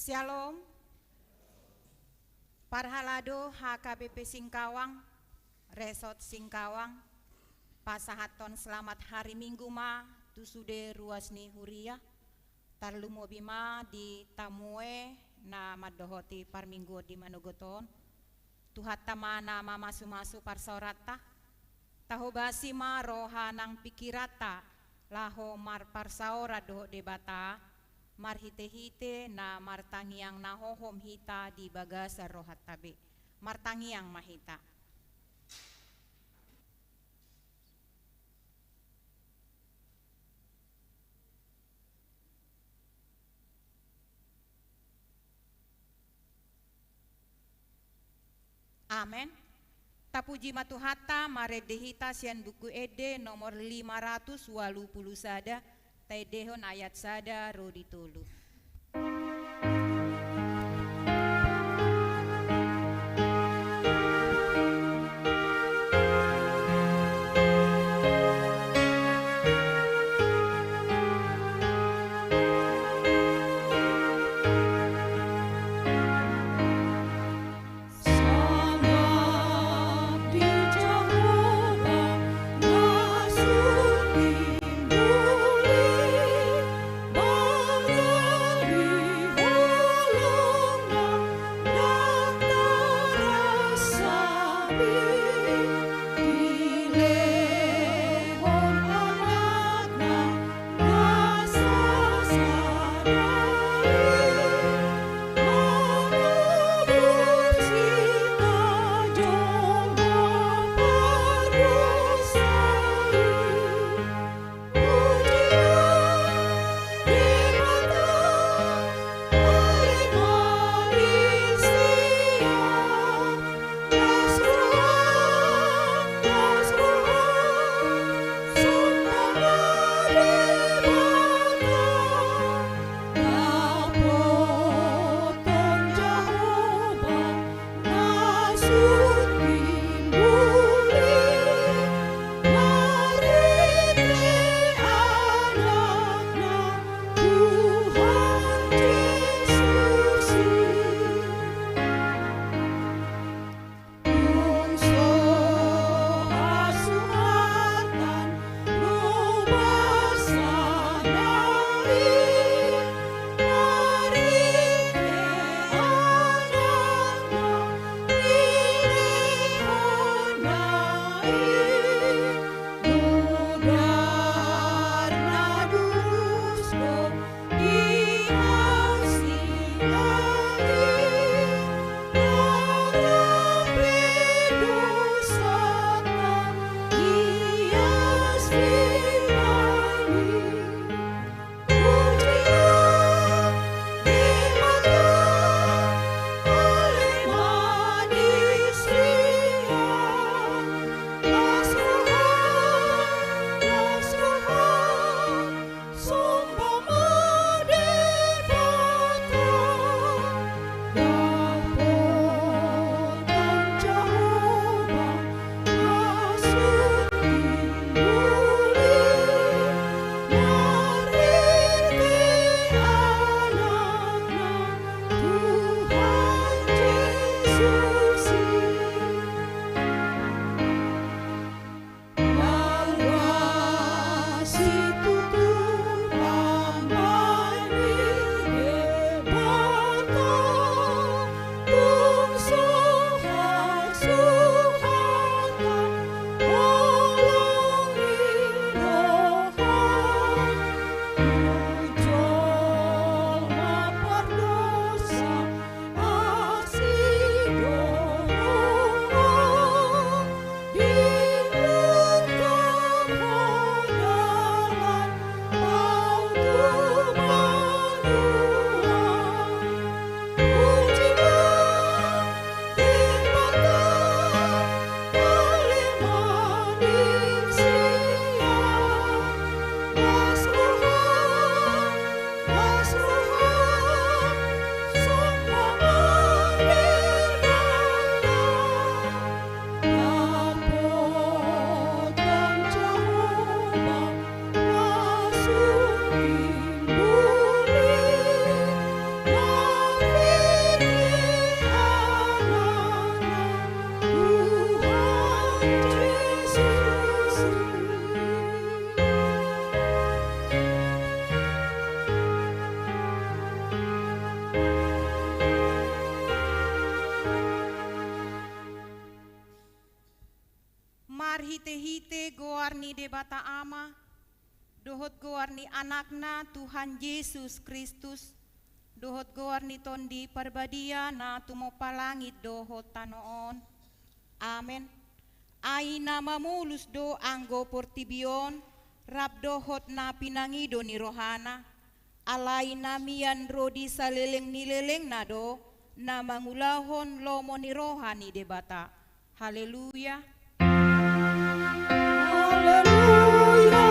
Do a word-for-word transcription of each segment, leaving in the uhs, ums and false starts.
Syalom. Parhalado H K B P Singkawang, Resort Singkawang, pasahathon selamat hari Minggu ma tu sude ruas ni huria, tarlumobi ma di tamue na mandohoti parmingguon di manogot on. Tuhanta ma na mamasumasu parsaoranta. Tahobasi ma roha nang pingkiranta laho marparsaoran dohot Debata, marhitehite na martangiang na hohom hita di bagasan rohanta be. Martangiang ma hita. Amen. Tapuji ma Tuhanta, marende hita sian Buku Ende nomor lima ratus ualu pulu sada, taendehon ayat sada ro di tolu. Debata Ama, dohot goar ni Anakna Tuhan Jesus Kristus, dohot goar ni Tondi Parbadia na tumompa langit dohot tano on. Amen. Ai na mamolus do anggo portibi on, rap dohot na pinangido ni rohana, alai na mian ro di saleleng ni lelengna do, na mangulahon lomo ni roha ni Debata. Haleluya. Haleluya. Haleluya.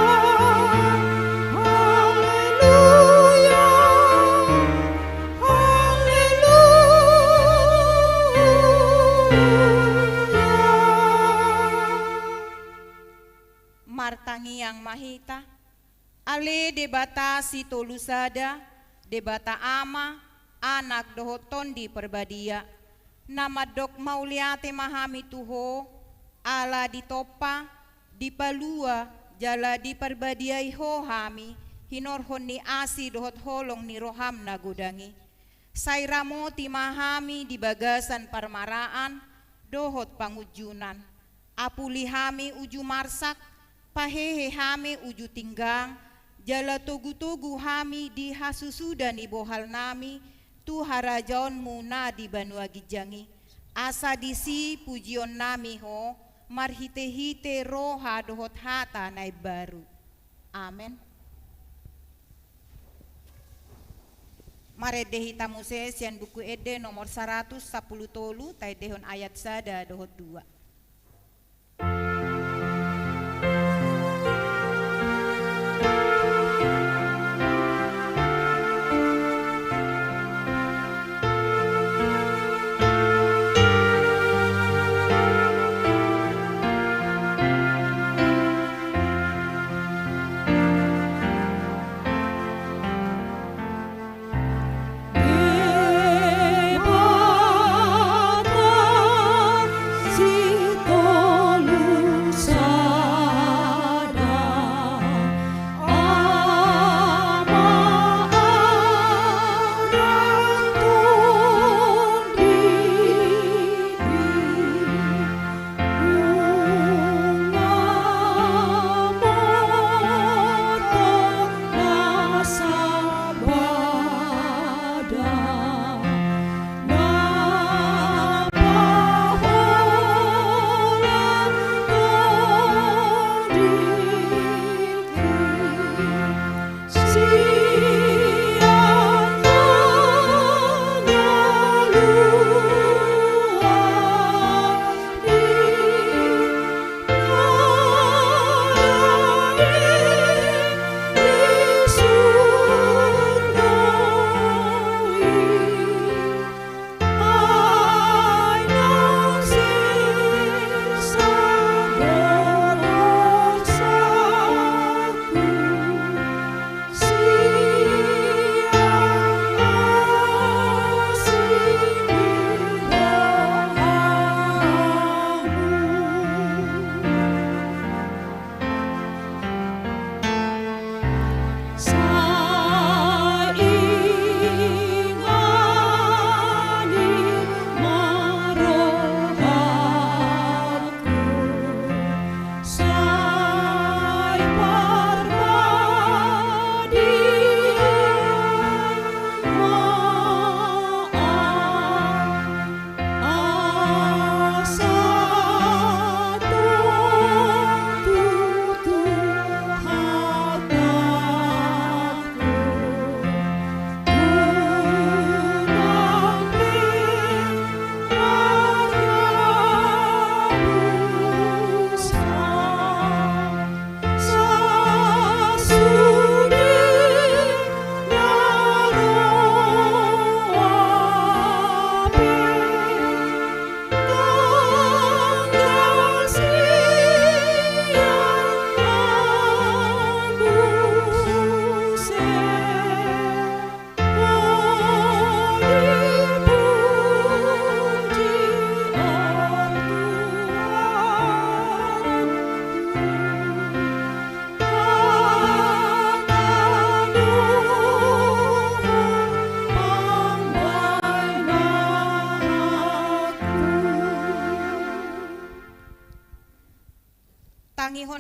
Haleluya. Martangiang ma hita. Ale Debata sitolu sada, Debata Ama, Anak dohot Tondi Parbadia, na mandok mauliate ma hami tu Ho, ala ditompa, dipalua, jala diparbadiai Ho hami, hinorhon ni asi dohot holong ni roham na godang i. Sai ramoti ma hami di bagasan parmaraan dohot pangunjunan. Apuli hami uju marsak, pahehe hami uju tinggang, jala togu-togu hami di hasusuda ni bohalnami tu harajaonmu na di banua ginjang i. Asa disi pujionnami Ho, marhite-hite roha dohot hata na imbaru. Amen. Marende hita muse sian Buku Ende nomor saratus sampulu tolu, taendehon ayat sada dohot dua.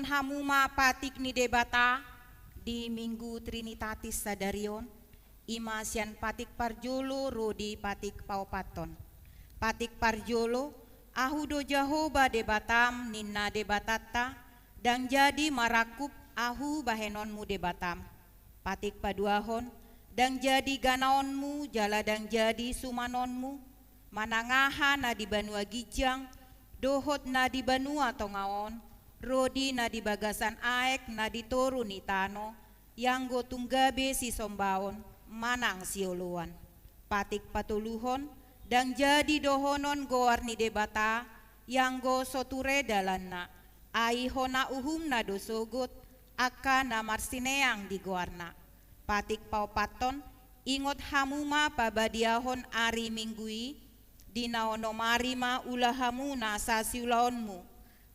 Hamu ma patik ni Debata di Minggu Trinitatis sadari on, i ma sian patik parjolo ro di patik paopathon. Patik parjolo, Ahu do Jahowa Debatam, ninna Debatanta, ndang jadi marangkup Ahu bahenonmu Debatam. Patik paduahon, ndang jadi ganaonmu jala ndang jadi sumanonmu, manang aha na di banua ginjang dohot na di banua tonga on, ro di na di bagasan aek na di toru ni tano, ianggo tung gabe sisombaon manang sioloan. Patik patoluhon, ndang jadi dohonon goar ni Debata, ianggo so ture dalanna, ai hona uhumna do sogot angka na marsineang di goarna. Patik paopathon, ingot hamu ma pabadiahon ari Minggu i, di na onom ari ma ula hamu nasa siulaonmu.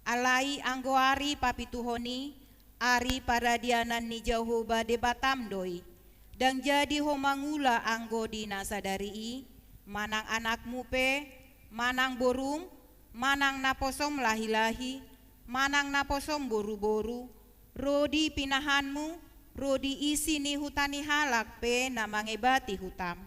Alai anggo ari papituhon i, ari paradianan ni Jahowa Debatam do i. Ndang jadi ho mangula anggo di na sadari i, manang anakmu pe, manang borum, manang naposom lahilahi, manang naposom boruboru, ro di pinahanmu, ro di isi ni huta ni halak pe na mangebati hutam.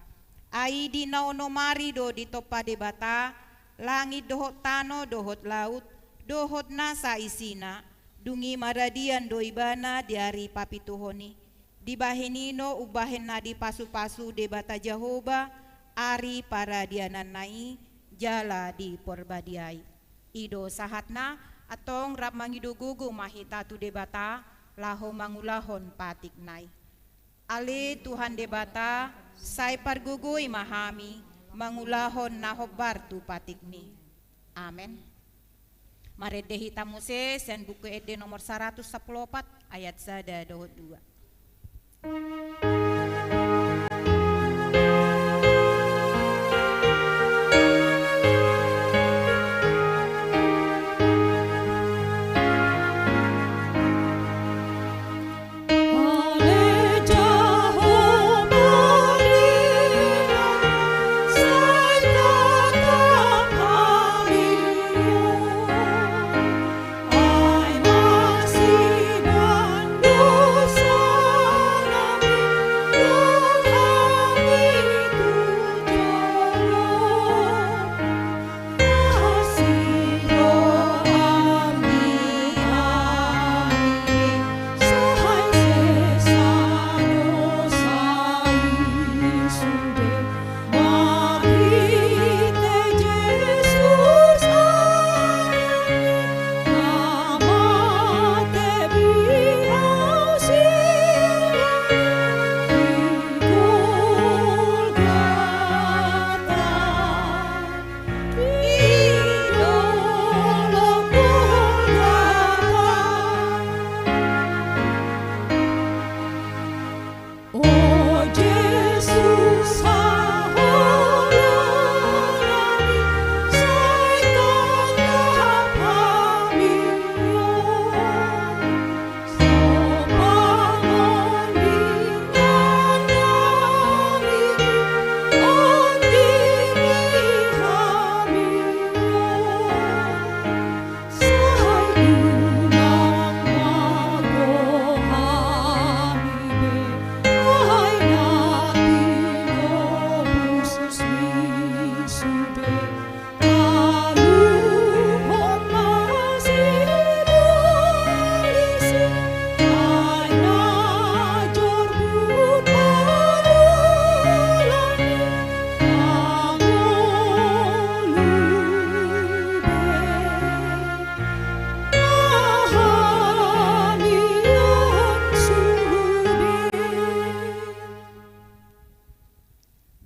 Ai di na onom ari do ditompa Debata langit dohot tano dohot laut, dohot nasa isina, dung i maradian do ibana di ari papituhon i. Dibahen i do umbahen na dipasupasu Debata Jahowa ari paradiananna i jala diporbadiai. I do sahatna, antong rap mangido gogo ma hita tu Debata laho mangulahon patikna i. Ale Tuhan Debata, sai pargogoi ma hami mangulahon na hombar tu patikmi. Amen. Marende hita muse sian Buku Ende nomor saratus sampulu opat, ayat sada dohot dua.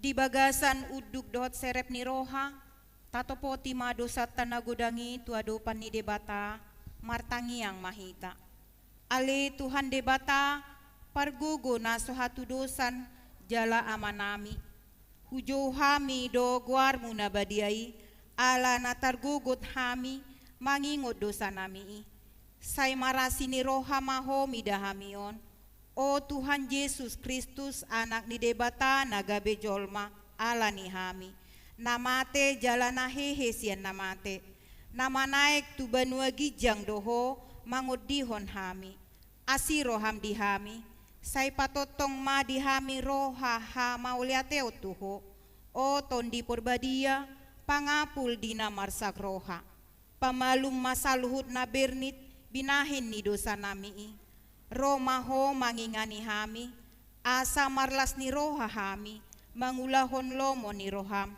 Di bagasan unduk dohot serep ni roha, tatopoti ma dosanta na godang i tu adopan ni Debata, martangiang ma hita. Ale Tuhan Debata, pargogo na so hatudosan jala Amanami, hujou hami do goarmu na badia i, ala na targogot hami mangingot dosanami i. Sai marasi ni roha ma Ho mida hami on, O Tuhan Jesus Kristus, Anak ni Debata na gabe jolma ala ni hami, na mate jala na hehe sian na mate, na manaek tu banua ginjang do Ho mangondihon hami. Asi roham di hami, sai patongtong ma di hami roha hamauliateon tu Ho, o Tondi Porbadia, pangapul di na marsak roha. Pamalum ma saluhut na bernit binahen ni dosanami i. Ro ma Ho mangingani hami, asa marlas ni roha hami mangulahon lomo ni roham.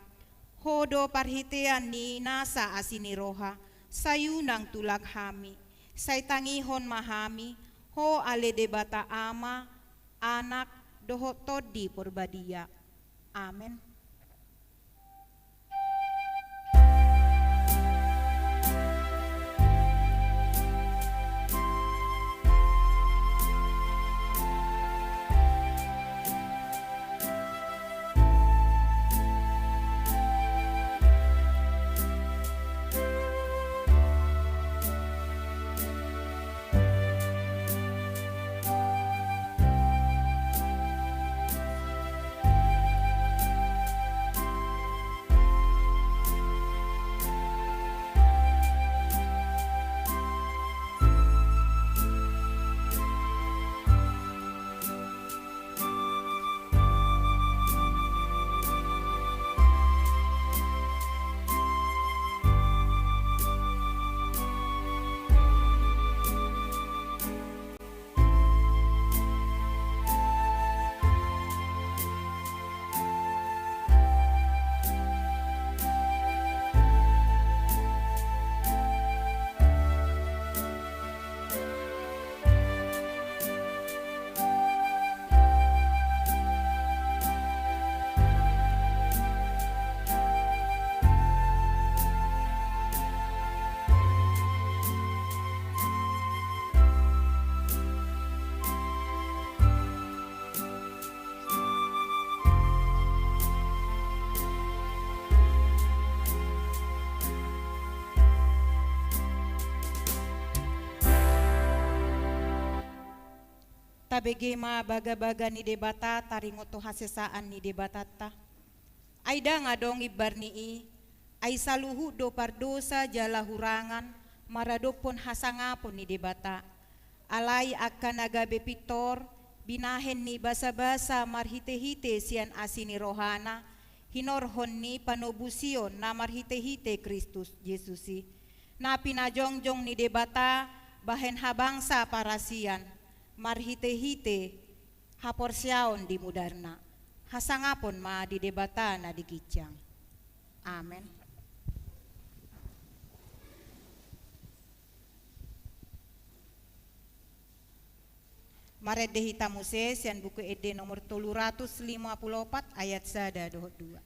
Ho do parhitean ni nasa asi ni roha, sai unang tulak hami. Sai tangihon ma hami, Ho ale Debata Ama, Anak, dohot Tondi Porbadia. Amen. Tabege ma bagabaga ni Debata, taringot tu hasesaan ni Debatanta. Ai ndang adong imbar ni i, ai saluhut do pardosa jala hurangan maradophon hasangapon ni Debata. Alai angka na gabe pintor, binahen ni basabasa marhitehite sian asi ni rohana, hinorhon ni panobusion na marhitehite Kristus Jesus i, na pinajongjong ni Debata bahen habangsa parasian, marhitehite haporseaon di mudarna. Hasangapon ma di Debata na di ginjang. Amen. Marende hita muse sian Buku Ende nomor tolu ratus lima pulu opat, ayat sada dohot dua.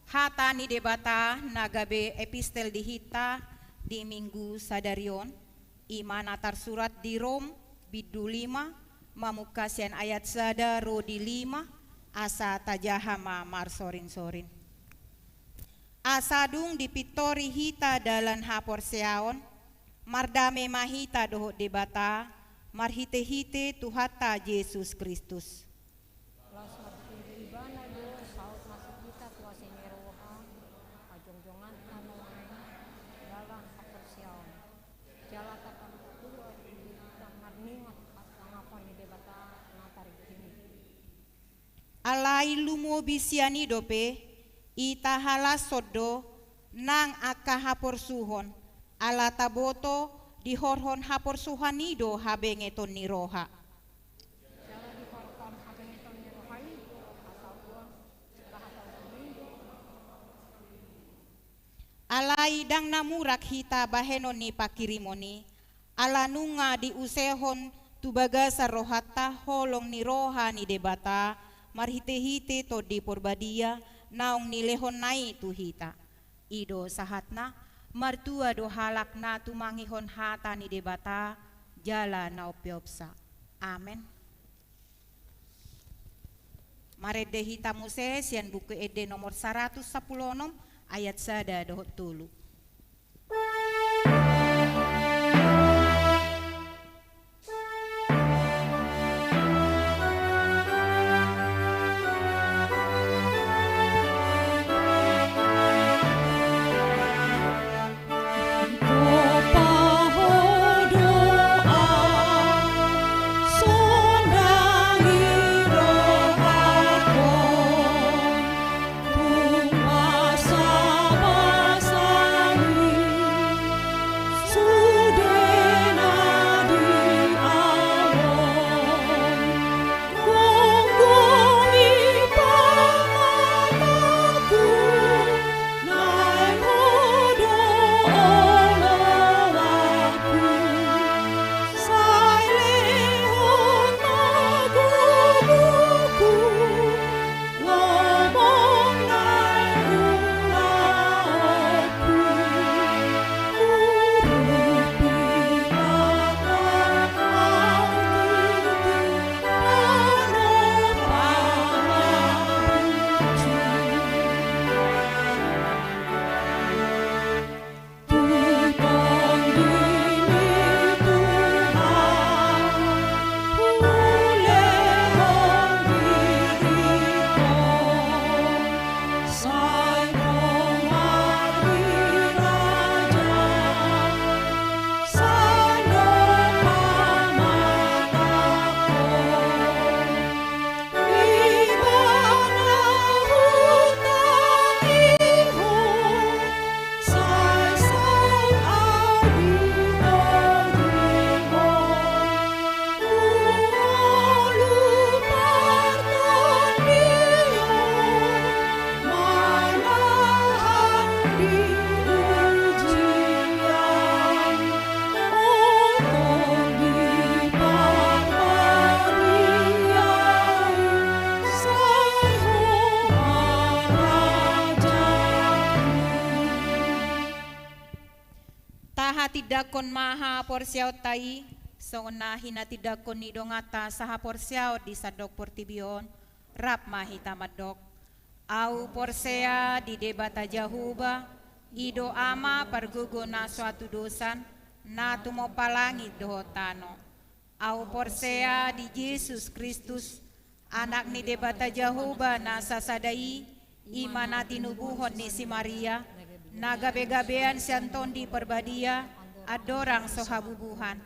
Hata ni Debata na gabe epistel di hita di Minggu sadari on. I ma na tarsurat di Rom, bindu lima, mamungka sian ayat sada ro di lima, asa tajaha ma marsorinsorin. Asa dung dipintori hita dalan haporseaon, mardame ma hita dohot Debata, marhitehite Tuhanta Jesus Kristus. Laos marhite Ibana do saut ma hita tu asi ni roha, pajongjonganta ma dalan haporseaon. Jala tapaluat hita marningot hasangapon ni Debata na taringot i. Alai lumobi sian i dope, i tahalashon do nang angka haporsuhon, ala taboto dihorhon haporsuhon i do habengeton ni roha. Jala dihorhon habengeton ni roha i do hasauton, jala hasauton i do. Alai ndang na murak hita bahenon ni pangkirimon i, ala nunga diusehon tu bagasan rohanta holong ni roha ni Debata, marhitehite Tondi Porbadia, naung nilehonna i tu hita. I do sahatna, martua do halak na tumangihon hata ni Debata, jala na umpeopsa. Amen. Marende hita muse sian Buku Ende nomor saratus sampulu onom, ayat sada dohot tolu. Tahatindangkon ma haporseaonta i, songon na hinatindangkon ni donganta sahaporseaon di sandok portibi on, rap ma hita mandok. Ahu porsea di Debata Jahowa, i do Ama pargogo na so hatudosan, na tumompa langit dohot tano. Ahu porsea di Jesus Kristus, Anak ni Debata Jahowa na sasada i, i ma na tinubuhon ni si Maria, na gabegabean sian Tondi Parbadia, andorang so habubuhan.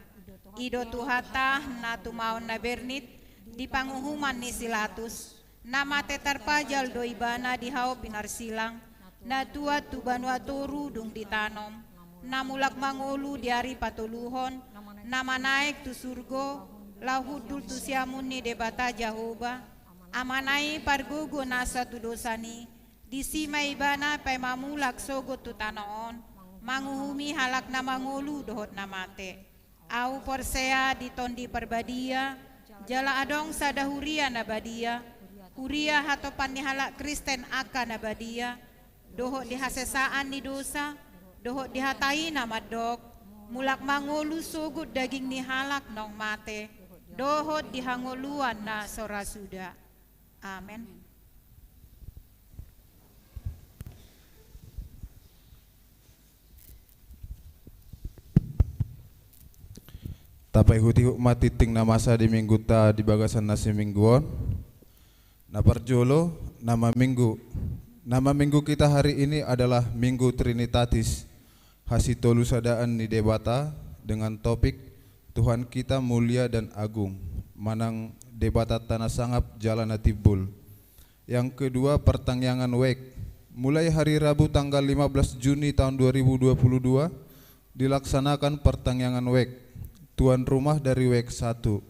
I do Tuhanta na tumaon na bernit, di panguhuman ni si Latus, na mate tarpajal do Ibana di hau pinarsilang, na tuat tu banua toru dung ditanom, na mulak mangolu di ari patoluhon, na manaek tu surgo, laho hundul tu siamun ni Debata Jahowa, Amana i pargogo na so hatudosan i, disi ma Ibana paima mulak sogot tu tano on, manguhumi halak na mangolu dohot na mate. Ahu porsea di Tondi Parbadia, jala adong sada huria na badia, huria hatopan ni halak Kristen angka na badia, dohot di hasesaan ni dosa, dohot di hata i na mandok, Mulak mangolu sogot daging ni halak naung mate, dohot di hangoluan na so ra suda. Amen. Tapaihut-ihut ma tingting na masa di Mingguta di bagasan na siminggu on. Na parjolo, nama Minggu. Nama Minggu kita hari ini adalah Minggu Trinitatis, hasitolusadaan ni Debata, dengan topik Tuhan kita mulia dan agung, manang Debata tana sangap jala na timbul. Yang kedua, partangiangan wijk. Mulai hari Rabu tanggal lima belas Juni tahun dua ribu dua puluh dua, dilaksanakan partangiangan wijk, tuan rumah dari wijk satu.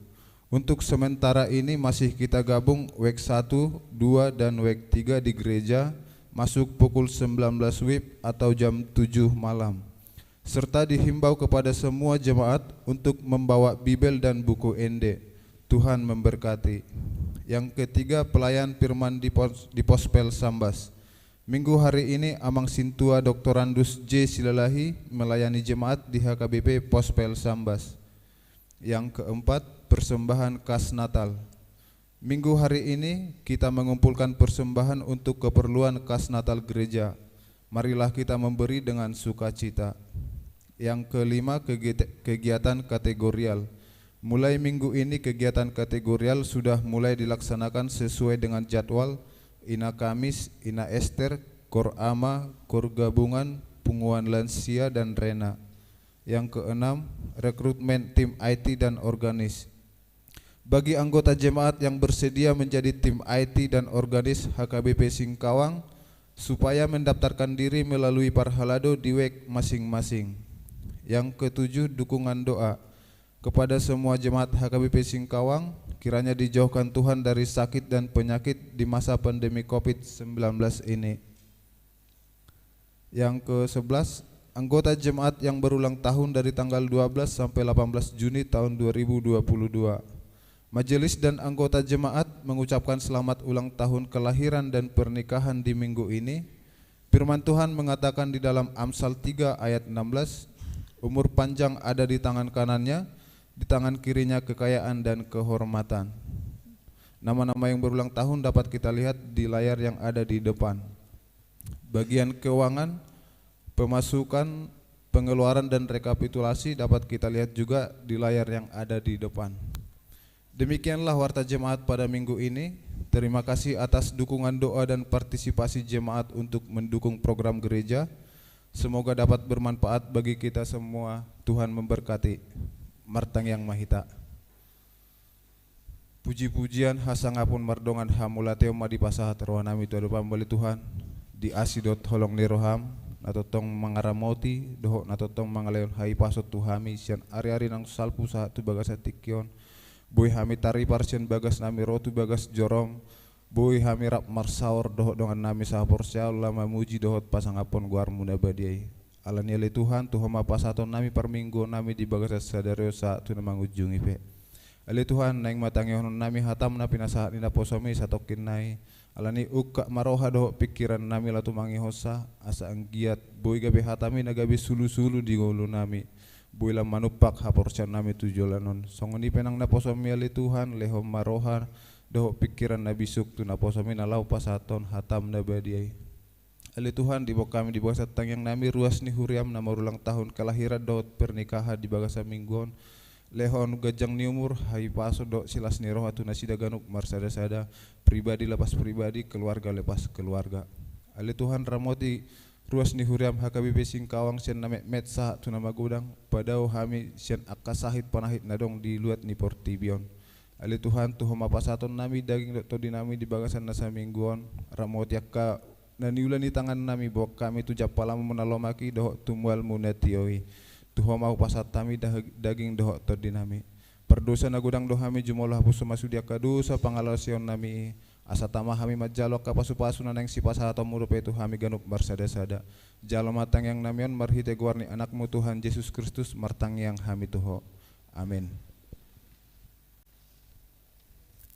Untuk sementara ini masih kita gabung wijk satu, dua, dan wijk tiga di gereja, masuk pukul sembilan belas wib atau jam tujuh malam. Serta dihimbau kepada semua jemaat untuk membawa Bibel dan buku ende. Tuhan memberkati. Yang ketiga, pelayan firman di pos-, di Pospel Sambas. Minggu hari ini, Amang Sintua Doktorandus J Silalahi melayani jemaat di H K B P Pospel Sambas. Yang keempat, persembahan kas Natal. Minggu hari ini kita mengumpulkan persembahan untuk keperluan kas Natal gereja. Marilah kita memberi dengan sukacita. Yang kelima, kegit-, kegiatan kategorial. Mulai minggu ini kegiatan kategorial sudah mulai dilaksanakan sesuai dengan jadwal Ina Kamis, Ina Ester, Kor Ama, Kor Gabungan, Punguan Lansia, dan Rena. Yang keenam, rekrutmen tim I T dan organis. Bagi anggota jemaat yang bersedia menjadi tim I T dan organis H K B P Singkawang, supaya mendaftarkan diri melalui parhalado di wijk masing-masing. Yang ketujuh, dukungan doa. Kepada semua jemaat H K B P Singkawang, kiranya dijauhkan Tuhan dari sakit dan penyakit di masa pandemi covid sembilan belas ini. Yang kesebelas, anggota jemaat yang berulang tahun dari tanggal dua belas sampai delapan belas Juni tahun dua ribu dua puluh dua. Majelis dan anggota jemaat mengucapkan selamat ulang tahun kelahiran dan pernikahan di minggu ini. Firman Tuhan mengatakan di dalam Amsal tiga ayat enam belas, "Umur panjang ada di tangan kanannya, di tangan kirinya kekayaan dan kehormatan." Nama-nama yang berulang tahun dapat kita lihat di layar yang ada di depan. Bagian keuangan, pemasukan, pengeluaran, dan rekapitulasi dapat kita lihat juga di layar yang ada di depan. Demikianlah warta jemaat pada minggu ini. Terima kasih atas dukungan doa dan partisipasi jemaat untuk mendukung program gereja. Semoga dapat bermanfaat bagi kita semua. Tuhan memberkati. Martangiang ma hita. Puji-pujian, hasangapon mardongan hamauliateon ma dipasahat rohanami tu adopanMu ale Tuhan, di asi dohot holong ni rohaM, na tongtong mangaramoti, dohot na tongtong mangalehon hahipason tu hami, sian ari-ari naung salpu sahat tu bagasan tingki on. Boi hami taripar sian bagasnami ro tu bagas joroM, boi hami rap marsaor dohot dongannami sahaporseaon laho mamuji dohot pasangaphon goarMu na badia i. Alani ale Tuhan, tu Ho ma pasahatonnami parmingguonnami di bagasan sadari on sahat tu na mangunjungi pe. Ale Tuhan, naeng ma tangihononnami hataM na pinasahat ni naposoMi satongkin nai. Alani ungkap ma roha dohot pingkirannami laho tumangihonsa, asa anggiat boi gabe hataMi na gabe sulu-sulu di ngolunami. Boi lam manumpak haporseaonnami tu joloan on. Songon i pe nang naposoMi ale Tuhan, lehon ma roha dohot pingkiran na bisuk tu naposoMi na laho pasahathon hataM na badia i. Ale Tuhan, diboan hami di bagasan tangiangnami ruas ni huriaM na marulang tahun kelahiran dohot pernikahan di bagasan minggu on. Lehon ganjang ni umur, hahipason dohot silas ni roha tu nasida ganup marsada-sada, pribadi lepas pribadi, keluarga lepas keluarga. Ale Tuhan, ramoti ruas ni huriaM H K B P Singkawang sian na metmet sahat tu na magodang, padao hami sian angka sahit panahit na adong di luat ni portibi on. Ale Tuhan, tu Ho ma pasahatonnami daging dohot tondinami di bagasan na saminggu on, ramoti angka na niula ni tangannami, boan hami tu jampalanMu na lomak i dohot tu mualMu na tio i. Tu Ho ma hupasahat hami dah-, daging dohot tondinami. Pardosa na godang do hami, jumolo hapushon ma sude angka dosa pangalaosionnami i, asa tama hami manjalo angka pasu-pasu na naeng sipasahatonMu dope tu hami ganup marsada-sada. Jalo ma tangiangnami on marhite goar ni AnakMu Tuhan Jesus Kristus, martangiang hami tu Ho. Amin.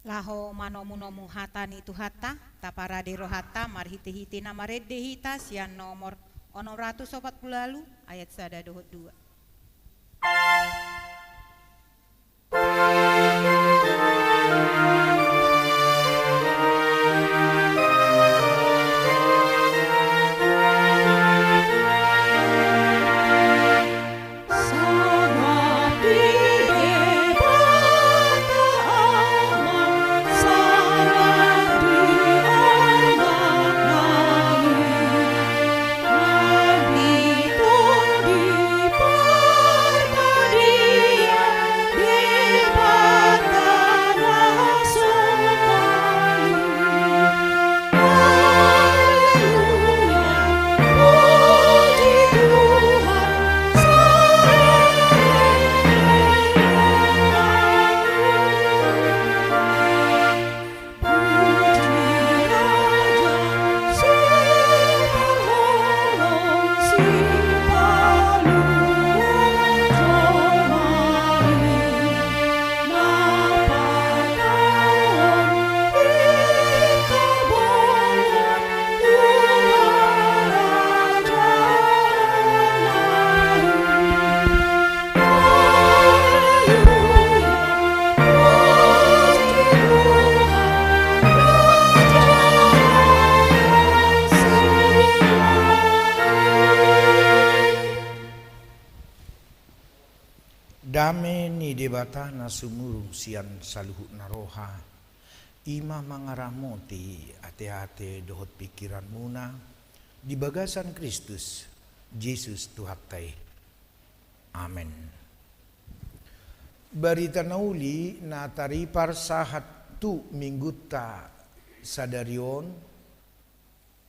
Laho manomu-nomu hata ni Tuhanta, taparade rohanta marhite-hite na marende hita sian nomor onom ratus opat pulu ualu ayat sada dohot dua. Dame ni Debata na sumurung sian saluhut na roha, i ma mangaramoti ateate dohot pingkiranmuna di bagasan Kristus Jesus Tuhanta i. Amen. Barita na uli na taripar sahat tu Minggunta sadari on,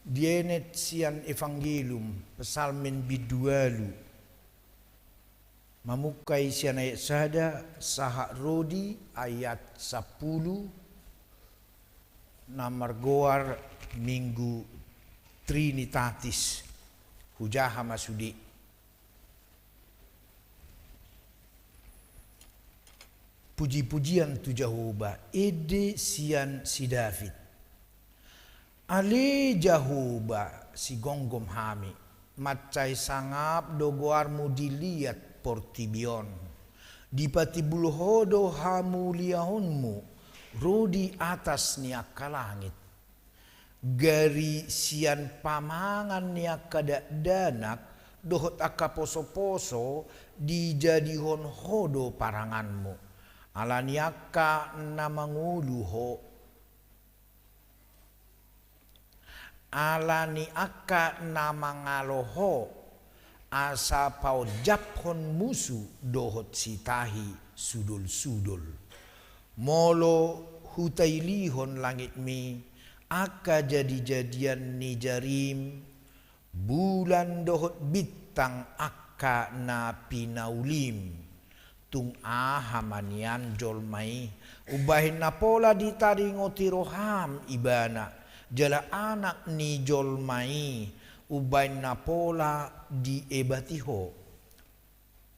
dienet sian Evangelium Psalmen bindu ualu, mamungka i sian ayat sada sahat ro di ayat sampulu, na margoar Minggu Trinitatis. Hujaha ma sude. Puji-pujian tu Jahowa, ende sian si David. Ale Jahowa, sigomgom hami, mansai sangap do goarmu di liat portibi on. Dipatimbul ho do hamuliaonmu ro di atas ni angka langit. Gari sian pamangan ni angka dakdanak dohot angka posoposo dijadihon ho do paranganmu, ala ni angka na mangolu ho. Ala ni angka na mangalo ho, asa paonjaphon musu dohot sitahi sudolsudol. Molo hutailihon langitmi, angka jadijadian ni jarim, bulan dohot bintang angka na pinaulim, tung aha ma nian jolma i? Umbahen na pola ditaringoti roham ibana, jala anak ni jolma i, umbahen na pola diebati ho.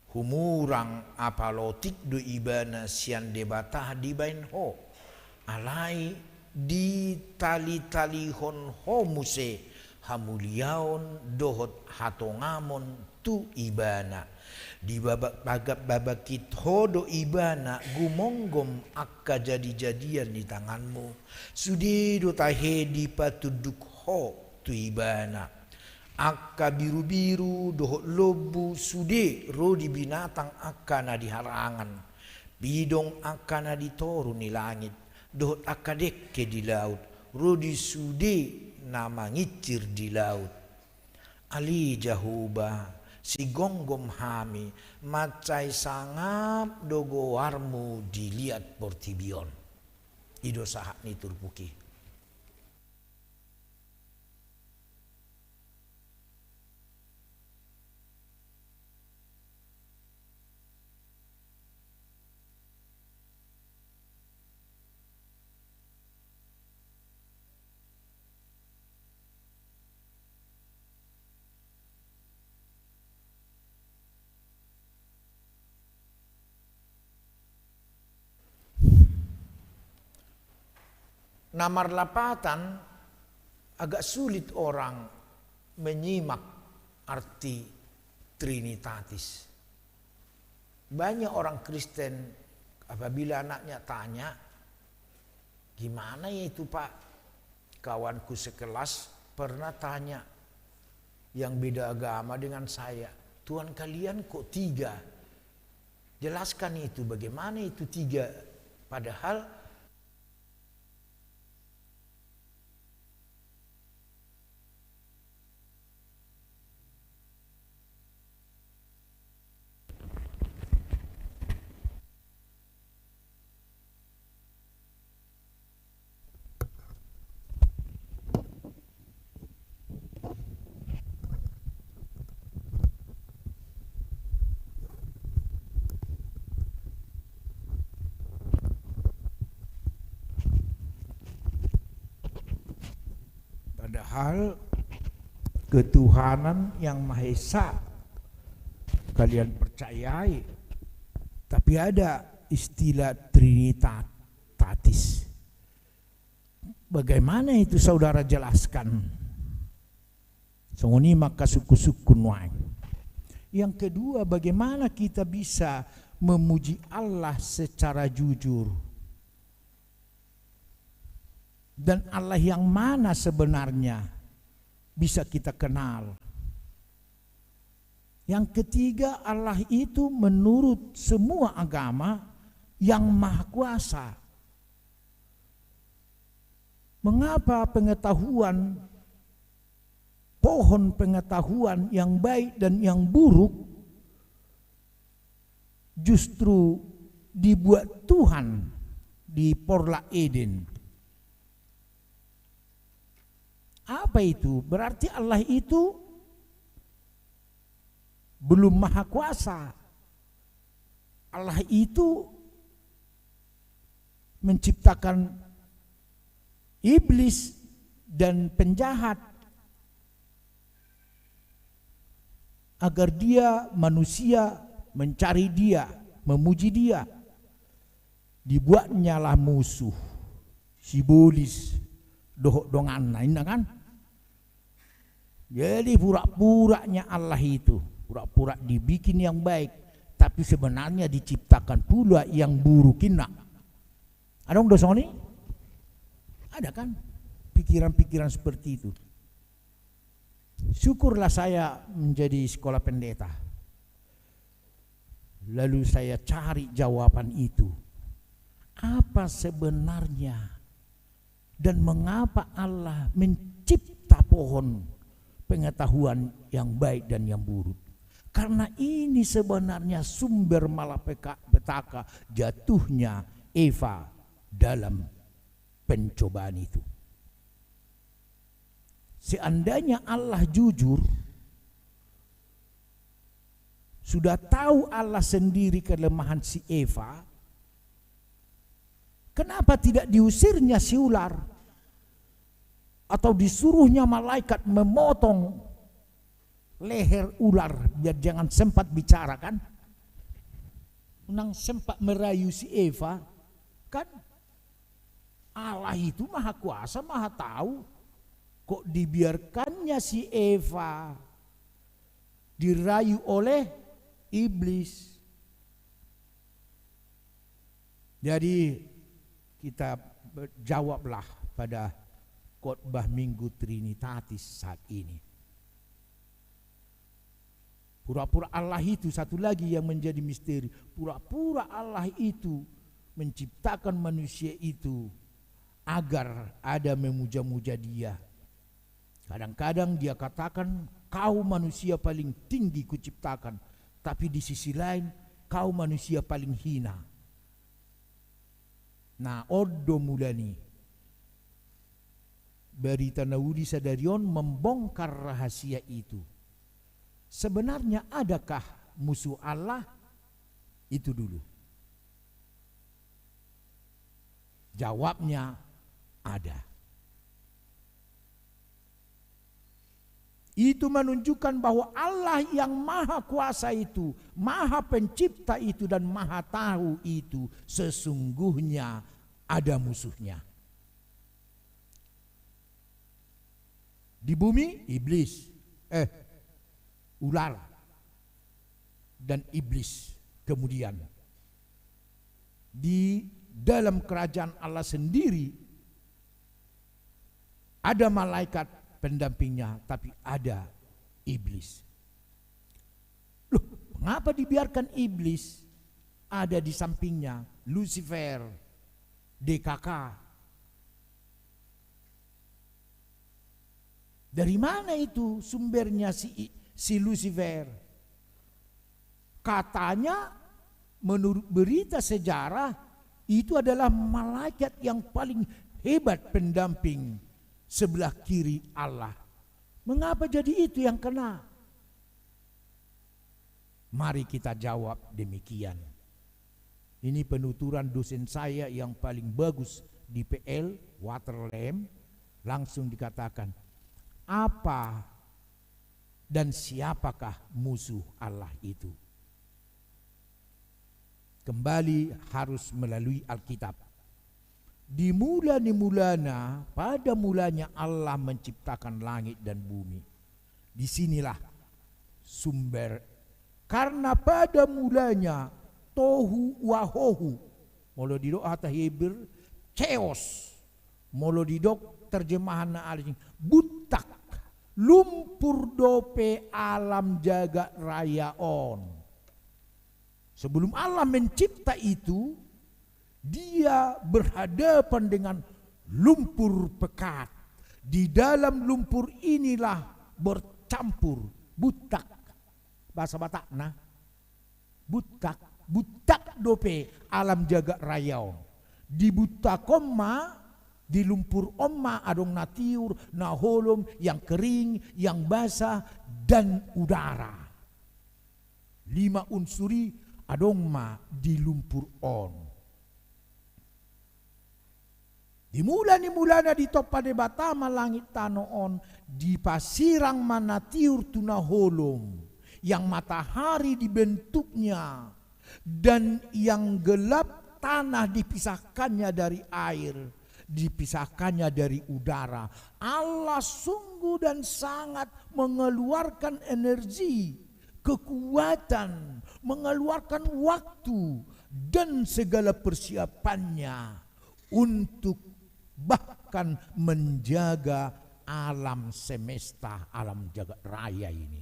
Humurang apala otik do ibana sian Debata dibahen ho, alai ditalitalihon ho muse hamuliaon dohot hatongamon tu ibana. Dibabak-, bagak-, babangkit ho do ibana gumomgom angka jadijadian ni tanganmu. Sude do tahe dipatunduk ho tu ibana. Angka birubiru dohot lombu sude ro di binatang angka na di harangan, pidong angka na di toru ni langit, dohot angka dengke di laut, ro di sude na mangincir di laut. Ale Jahowa, sigomgom hami, mansai sangap do goarmu di liat portibi on. I do sahat ni turpuk i. Na marlapatan, agak sulit orang menyimak arti Trinitatis. Banyak orang Kristen, apabila anaknya tanya, "Gimana ya itu, Pak?" Kawanku sekelas pernah tanya, yang beda agama dengan saya, "Tuhan kalian kok tiga? Jelaskan itu, bagaimana itu tiga?" Padahal Padahal ketuhanan yang Maha Esa kalian percayai, tapi ada istilah Trinitatis. Bagaimana itu, saudara jelaskan? Songon i ma angka sungkun-sungkun nuaeng. Yang kedua, bagaimana kita bisa memuji Allah secara jujur? Dan Allah yang mana sebenarnya bisa kita kenal? Yang ketiga, Allah itu menurut semua agama yang maha kuasa. Mengapa pengetahuan, pohon pengetahuan yang baik dan yang buruk justru dibuat Tuhan di porlak Eden? Apa itu? Berarti Allah itu belum maha kuasa. Allah itu menciptakan iblis dan penjahat agar dia, manusia, mencari dia, memuji dia. Dibuatnyalah musuh, si Iblis dohot donganna, inna kan? Jadi pura-puranya Allah itu, pura-pura dibikin yang baik, tapi sebenarnya diciptakan pula yang buruk, inna. Adong do songon i? Ada kan pikiran-pikiran seperti itu. Syukurlah saya menjadi sekolah pendeta. Lalu saya cari jawaban itu. Apa sebenarnya dan mengapa Allah mencipta pohon pengetahuan yang baik dan yang buruk? Karena ini sebenarnya sumber malapeka-, petaka jatuhnya Eva dalam pencobaan itu. Seandainya Allah jujur, sudah tahu Allah sendiri kelemahan si Eva, kenapa tidak diusirnya si ular? Atau disuruhnya malaikat memotong leher ular biar jangan sempat bicara, kan? Unang sempat merayu si Eva, kan? Allah itu maha kuasa, maha tahu. Kok dibiarkannya si Eva dirayu oleh iblis? Jadi, kita be-, jawablah pada khotbah Minggu Trinitatis saat ini. Pura-pura Allah itu, satu lagi yang menjadi misteri, pura-pura Allah itu menciptakan manusia itu agar ada memuja-muja Dia. Kadang-kadang Dia katakan, "Kau manusia paling tinggi Kuciptakan," tapi di sisi lain, "Kau manusia paling hina." Nah, on do mula ni Barita Na Uli sadari on membongkar rahasia itu. Sebenarnya adakah musuh Allah? Itu dulu. Jawabnya ada. Itu menunjukkan bahwa Allah yang Maha Kuasa itu, Maha Pencipta itu, dan Maha Tahu itu sesungguhnya ada musuhnya. Di bumi, iblis, eh, ular, dan iblis, Kemudian, di dalam kerajaan Allah sendiri, ada malaikat pendampingnya, tapi ada iblis. Loh, mengapa dibiarkan iblis ada di sampingnya, Lucifer, D K K? Dari mana itu sumbernya si, si Lucifer? Katanya, menurut berita sejarah, itu adalah malaikat yang paling hebat, pendamping sebelah kiri Allah. Mengapa jadi itu yang kena? Mari kita jawab demikian. Ini penuturan dosen saya yang paling bagus di P L, Water Lamp, langsung dikatakan, apa dan siapakah musuh Allah itu? Kembali harus melalui Alkitab. Di mula ni mulana, pada mulanya Allah menciptakan langit dan bumi. Di sinilah sumber. Karena pada mulanya tohu wa bohu. Molo didok hata Heber, chaos. Molo didok terjemahan na asing, butak. Lumpur dope alam jagat raya on. Sebelum Allah mencipta itu, Dia berhadapan dengan lumpur pekat. Di dalam lumpur inilah bercampur butak. Bahasa Batakna, butak. Butak dope alam jagat raya on. Dibutak on ma, di lumpur on ma adong na tiur, na holom, yang kering, yang basah, dan udara. Lima unsur i adong ma di lumpur on. Di mula ni mulana ditompa Debata ma langit tano on, dipasirang ma na tiur tu na holom, yang matahari dibentuknya, dan yang gelap tanah dipisahkannya dari air, dipisahkannya dari udara. Allah sungguh dan sangat mengeluarkan energi, kekuatan, mengeluarkan waktu, dan segala persiapannya untuk bahkan menjaga alam semesta, alam jagat raya ini.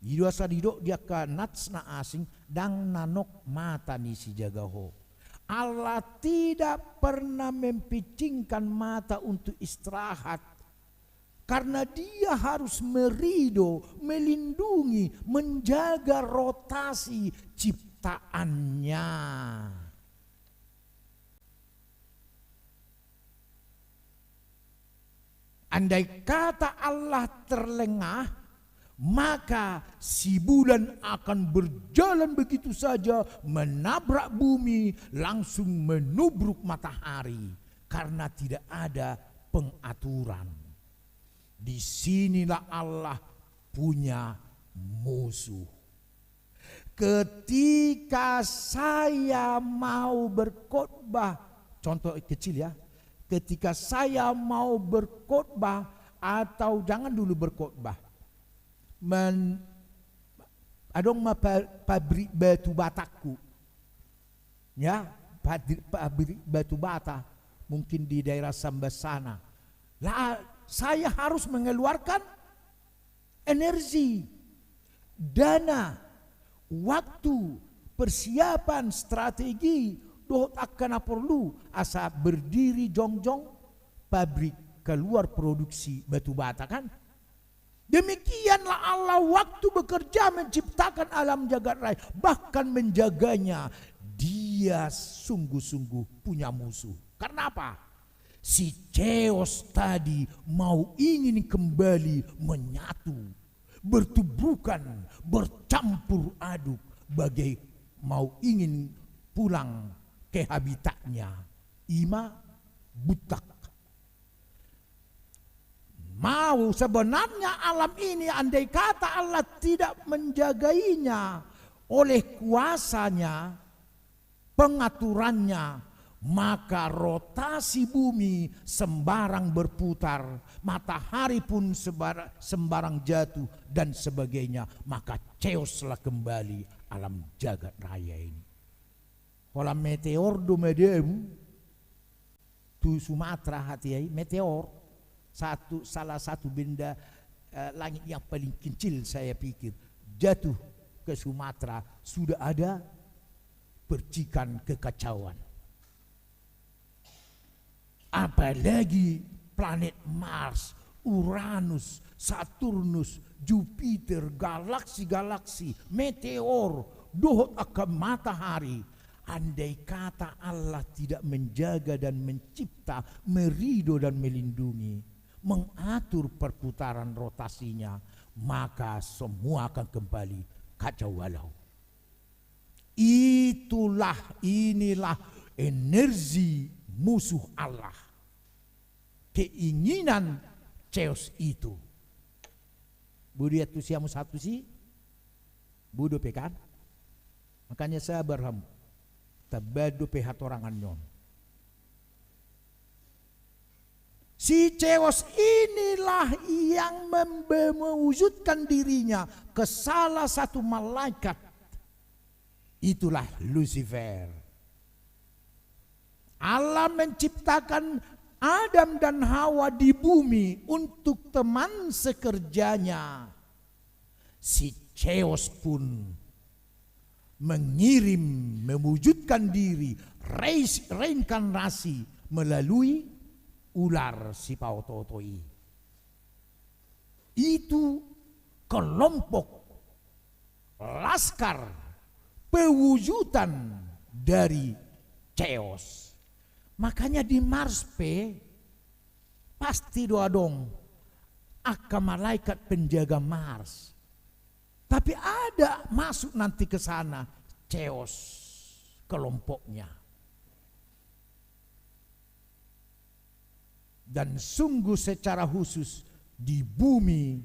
I do asa didok di angka nats na asing, ndang nanok mata ni sijaga ho. Allah tidak pernah mempicingkan mata untuk istirahat. Karena Dia harus merido, melindungi, menjaga rotasi ciptaannya. Andai kata Allah terlengah, maka si bulan akan berjalan begitu saja, menabrak bumi, langsung menubruk matahari, karena tidak ada pengaturan. Di sinilah Allah punya musuh. Ketika saya mau berkhotbah, contoh kecil ya, ketika saya mau berkhotbah, atau jangan dulu berkhotbah, men-, adong ma pa-, pabrik batu batangku. Ya, pabrik, pabrik batu bata, mungkin di daerah Sambas sana. Lah, saya harus mengeluarkan energi, dana, waktu, persiapan, strategi, dohot angka na porlu, asa berdiri jongjong pabrik keluar produksi batu bata, kan? Demikianlah Allah waktu bekerja menciptakan alam jagat raya, bahkan menjaganya, Dia sungguh-sungguh punya musuh. Karena apa? Si chaos tadi mau ingin kembali menyatu, bertuburan, bercampur aduk, bagai mau ingin pulang ke habitatnya. I ma butak. Mau sebenarnya alam ini, andai kata Allah tidak menjagainya oleh kuasanya, pengaturannya, Maka rotasi bumi sembarang berputar, matahari pun sebar-, sembarang jatuh, dan sebagainya. Maka chaoslah kembali alam jagat raya ini. Holan meteor do madabu tu Sumatera hatiha i, meteor, satu, salah satu benda, eh, langit yang paling kecil, saya pikir, jatuh ke Sumatera, sudah ada percikan kekacauan. Apalagi planet Mars, Uranus, Saturnus, Jupiter, galaksi-galaksi, meteor, dohot angka matahari. Andai kata Allah tidak menjaga dan mencipta, merido dan melindungi, mengatur perputaran rotasinya, maka semua akan kembali kacau balau. Itulah, inilah energi musuh Allah. Keinginan chaos itu. Boi do iantusi hamu sahat tusi? Boi dope kan? Makanya sabar hamu. Tamba dope hatorangan ni on. Si chaos inilah yang membe-, mewujudkan dirinya ke salah satu malaikat. Itulah Lucifer. Allah menciptakan Adam dan Hawa di bumi untuk teman sekerjanya. Si chaos pun mengirim, mewujudkan diri, reis-, reinkarnasi melalui ular sipaotooto i. Itu kelompok, laskar, pewujudan dari chaos. Makanya di Mars pe pasti do adong angka malaikat penjaga Mars. Tapi ada masuk nanti ke sana chaos kelompoknya. Dan sungguh secara khusus di bumi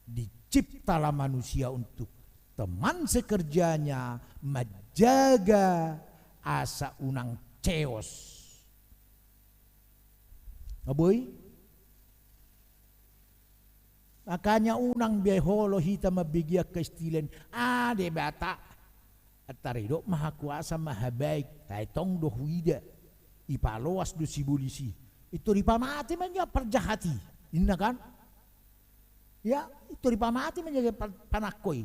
diciptalah manusia untuk teman sekerjanya, menjaga asa unang chaos. Nga boi? Makanya unang be holo hita mambege angka istilah ni, ah, Debata. Antara didok Mahakuasa, Mahabaik, ai tong do huida. Ipaloas do sibolis i. Intor ipamate ma ninna parjahat i. Ninna kan? Ya, intor ipamate ma ninna pa-, panangko i.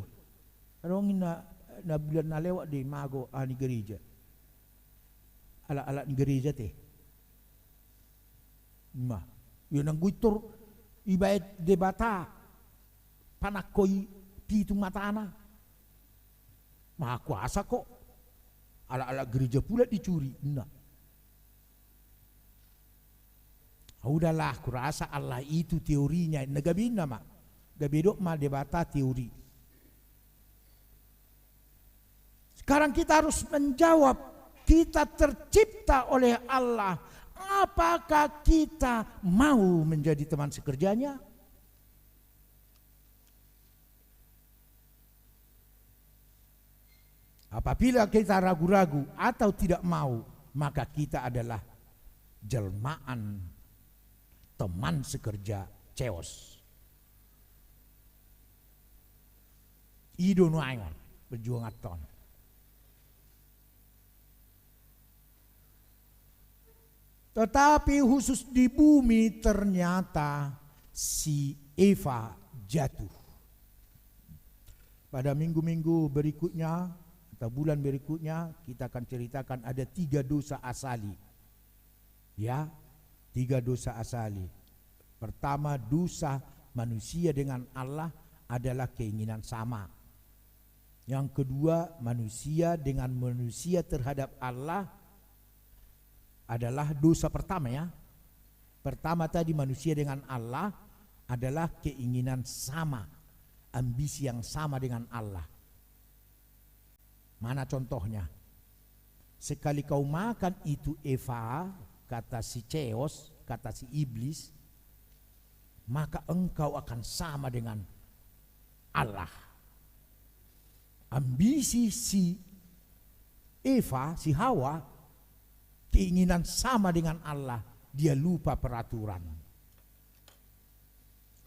Adong ninna, na bulan na lewat do i mago aha ni gereja. Alat-alat ni gereja te. Ima. Ia nanggo intor ibaen Debata panangko i pitu matana. Mahakuasa kok. Alat-alat gereja pula dicuri, ninna. Udahlah, kurasa Allah itu teorinya, ninna, gabe ninna ma. Gabe didok ma Debata teori. Sekarang kita harus menjawab, kita tercipta oleh Allah, apakah kita mau menjadi teman sekerjanya? Apabila kita ragu-ragu atau tidak mau, maka kita adalah jelmaan teman sekerja chaos. I do nuaeng on perjuanganta on. Tetapi khusus di bumi ternyata si Eva jatuh. Pada minggu-minggu berikutnya atau bulan berikutnya, kita akan ceritakan ada tiga dosa asali. Ya, tiga dosa asali. Pertama, dosa manusia dengan Allah adalah keinginan sama. Yang kedua, manusia dengan manusia terhadap Allah adalah dosa pertama, ya. Pertama tadi, manusia dengan Allah adalah keinginan sama, ambisi yang sama dengan Allah. Mana contohnya? Sekali kau makan itu, Eva, kata si Chaos, kata si Iblis, maka engkau akan sama dengan Allah. Ambisi si Eva, si Hawa, keinginan sama dengan Allah, dia lupa peraturan.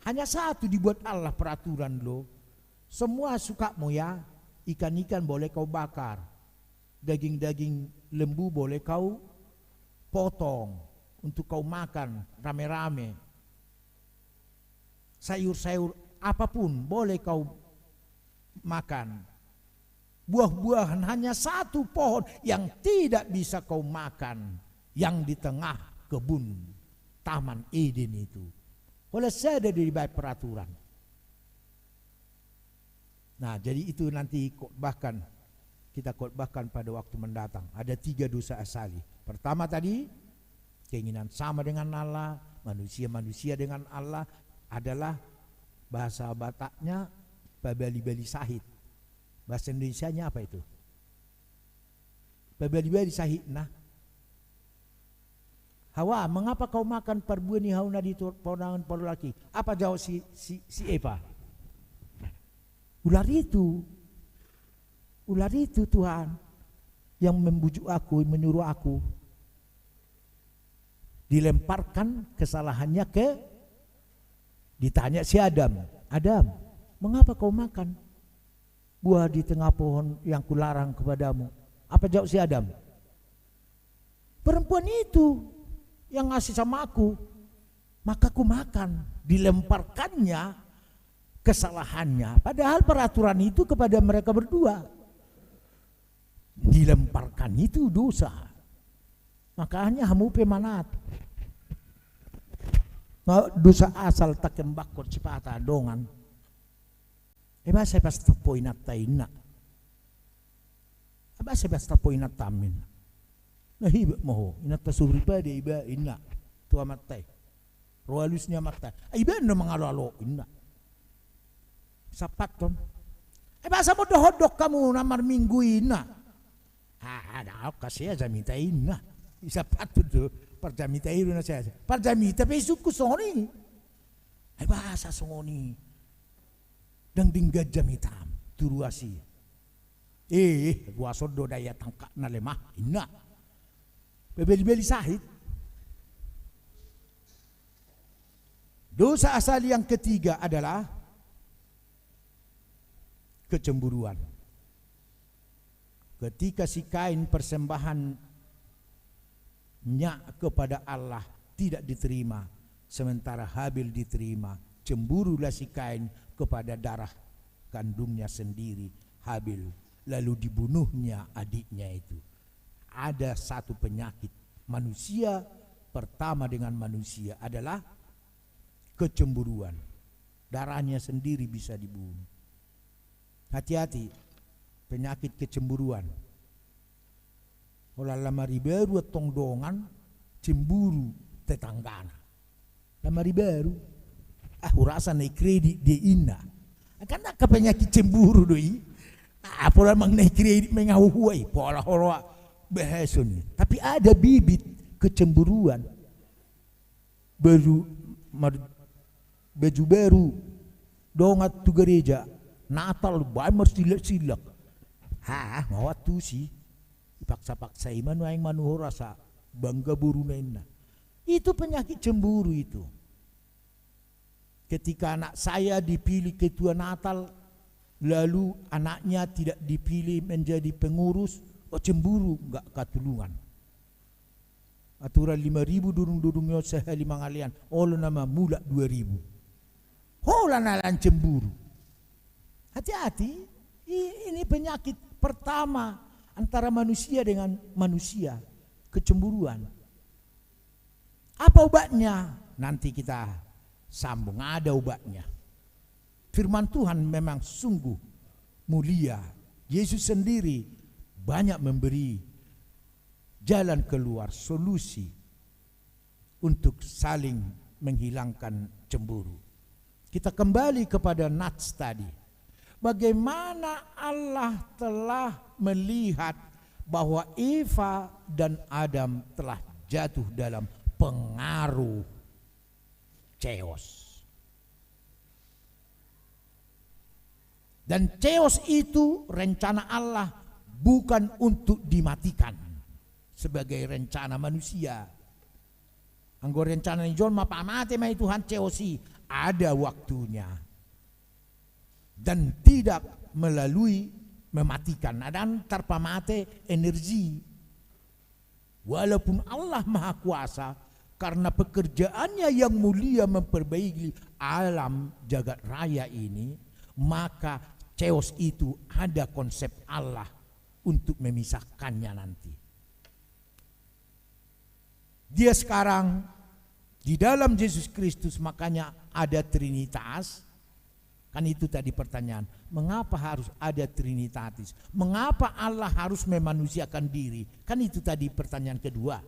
Hanya satu dibuat Allah peraturan, lo. Semua sukatmu, ya, ikan-ikan boleh kau bakar, daging-daging lembu boleh kau potong untuk kau makan rame-rame. Sayur-sayur apapun boleh kau makan. Buah-buahan, hanya satu pohon yang tidak bisa kau makan, yang di tengah kebun Taman Eden itu. Holan sada do dibaen peraturan. Nah, jadi itu nanti khotbahkan, kita khotbahkan pada waktu mendatang. Ada tiga dosa asali. Pertama tadi, keinginan sama dengan Allah, manusia-manusia dengan Allah, adalah bahasa Bataknya pabali-bali sahit. Bahasa Indonesianya apa itu? Pabali-bali sahitna. Hawa, mengapa kau makan parbue ni hau na di tu-, podangan parulak i? Apa jawab si, si, si Eva? Ular itu. Ular itu, Tuhan, yang membujuk aku, menyuruh aku. Dilemparkan kesalahannya ke, ditanya si Adam, "Adam, mengapa kau makan buah di tengah pohon yang kularang kepadamu?" Apa jawab si Adam? "Perempuan itu yang ngasih sama aku, maka kumakan." Dilemparkannya kesalahannya. Padahal peraturan itu kepada mereka berdua. Dilemparkan itu dosa. Makanya hamu pe manat. Nga dosa asal takembakkon sipata dongan. Eba sai pas tapoinat tainna. Aba sai basta poinantam inna. Na hibat ma ho, inanta suri pade iba inna. Tu amanta i. Ro alus ni amanta i. Ai iba na mangalo-alo inna. Sapathon. Ai basa mo dohot do hamu na marminggu inna. Ah, ada au kasea jamita inna. Isapathon do. Parjamita i do na sea. Parjamita pe isungkun songon i. Ai basa songon i. Ndang denggan jamitam tu ruas i. Eh, ruas on do daya tangkapna lemah inna. Pabali-bali sahit. Dosa asal yang ketiga adalah kecemburuan. Ketika si Kain persembahannya kepada Allah tidak diterima, sementara Habil diterima, cemburulah si Kain kepada darah kandungnya sendiri, Habil, lalu dibunuhnya adiknya itu. Ada satu penyakit manusia pertama dengan manusia adalah kecemburuan. Darahnya sendiri bisa dibunuh. Hati-hati, penyakit kecemburuan. Holan lamari baru antong dongan, cemburu tetanggana. Lamari baru. Ah, hurasa na i kredit dia inna. Kan angka penyakit cemburu do i. Ah, pola manang na i kredit mengahuhua i. Pola holoa bahason i. Tapi ada bibit kecemburuan. Baju, mar-, baju baru, dongan tu gereja, Natal baen marsilak-silak. Ha, mauat tusi. Ipaksa-paksa i ma nuaeng manu hurasa bangga boruna inna. Itu penyakit cemburu itu. Ketika anak saya dipilih ketua Natal, lalu anaknya tidak dipilih menjadi pengurus, oh, cemburu, nggak katulungan. Aturan lima ribu durung-durung i on sahali mangalean, olo nama mulak dua ribu. Holan ala cemburu. Hati-hati, i-, ini penyakit pertama antara manusia dengan manusia, kecemburuan. Apa ubatnya? Nanti kita sambung, ada ubatnya. Firman Tuhan memang sungguh mulia. Yesus sendiri banyak memberi jalan keluar, solusi untuk saling menghilangkan cemburu. Kita kembali kepada nats tadi. Bagaimana Allah telah melihat bahwa Eva dan Adam telah jatuh dalam pengaruh chaos. Dan chaos itu rencana Allah bukan untuk dimatikan. sebagai rencana manusia. Anggo rencana ni jolma, pamate ma i Tuhan, chaos i, ada waktunya. Dan tidak melalui mematikan, ndang tarpamate energi. Walaupun Allah Maha Kuasa, karena pekerjaannya yang mulia memperbaiki alam jagat raya ini, maka chaos itu ada konsep Allah untuk memisahkannya nanti. Dia sekarang di dalam Yesus Kristus, makanya ada Trinitas. Kan itu tadi pertanyaan, mengapa harus ada Trinitatis? Mengapa Allah harus memanusiakan diri? Kan itu tadi pertanyaan kedua.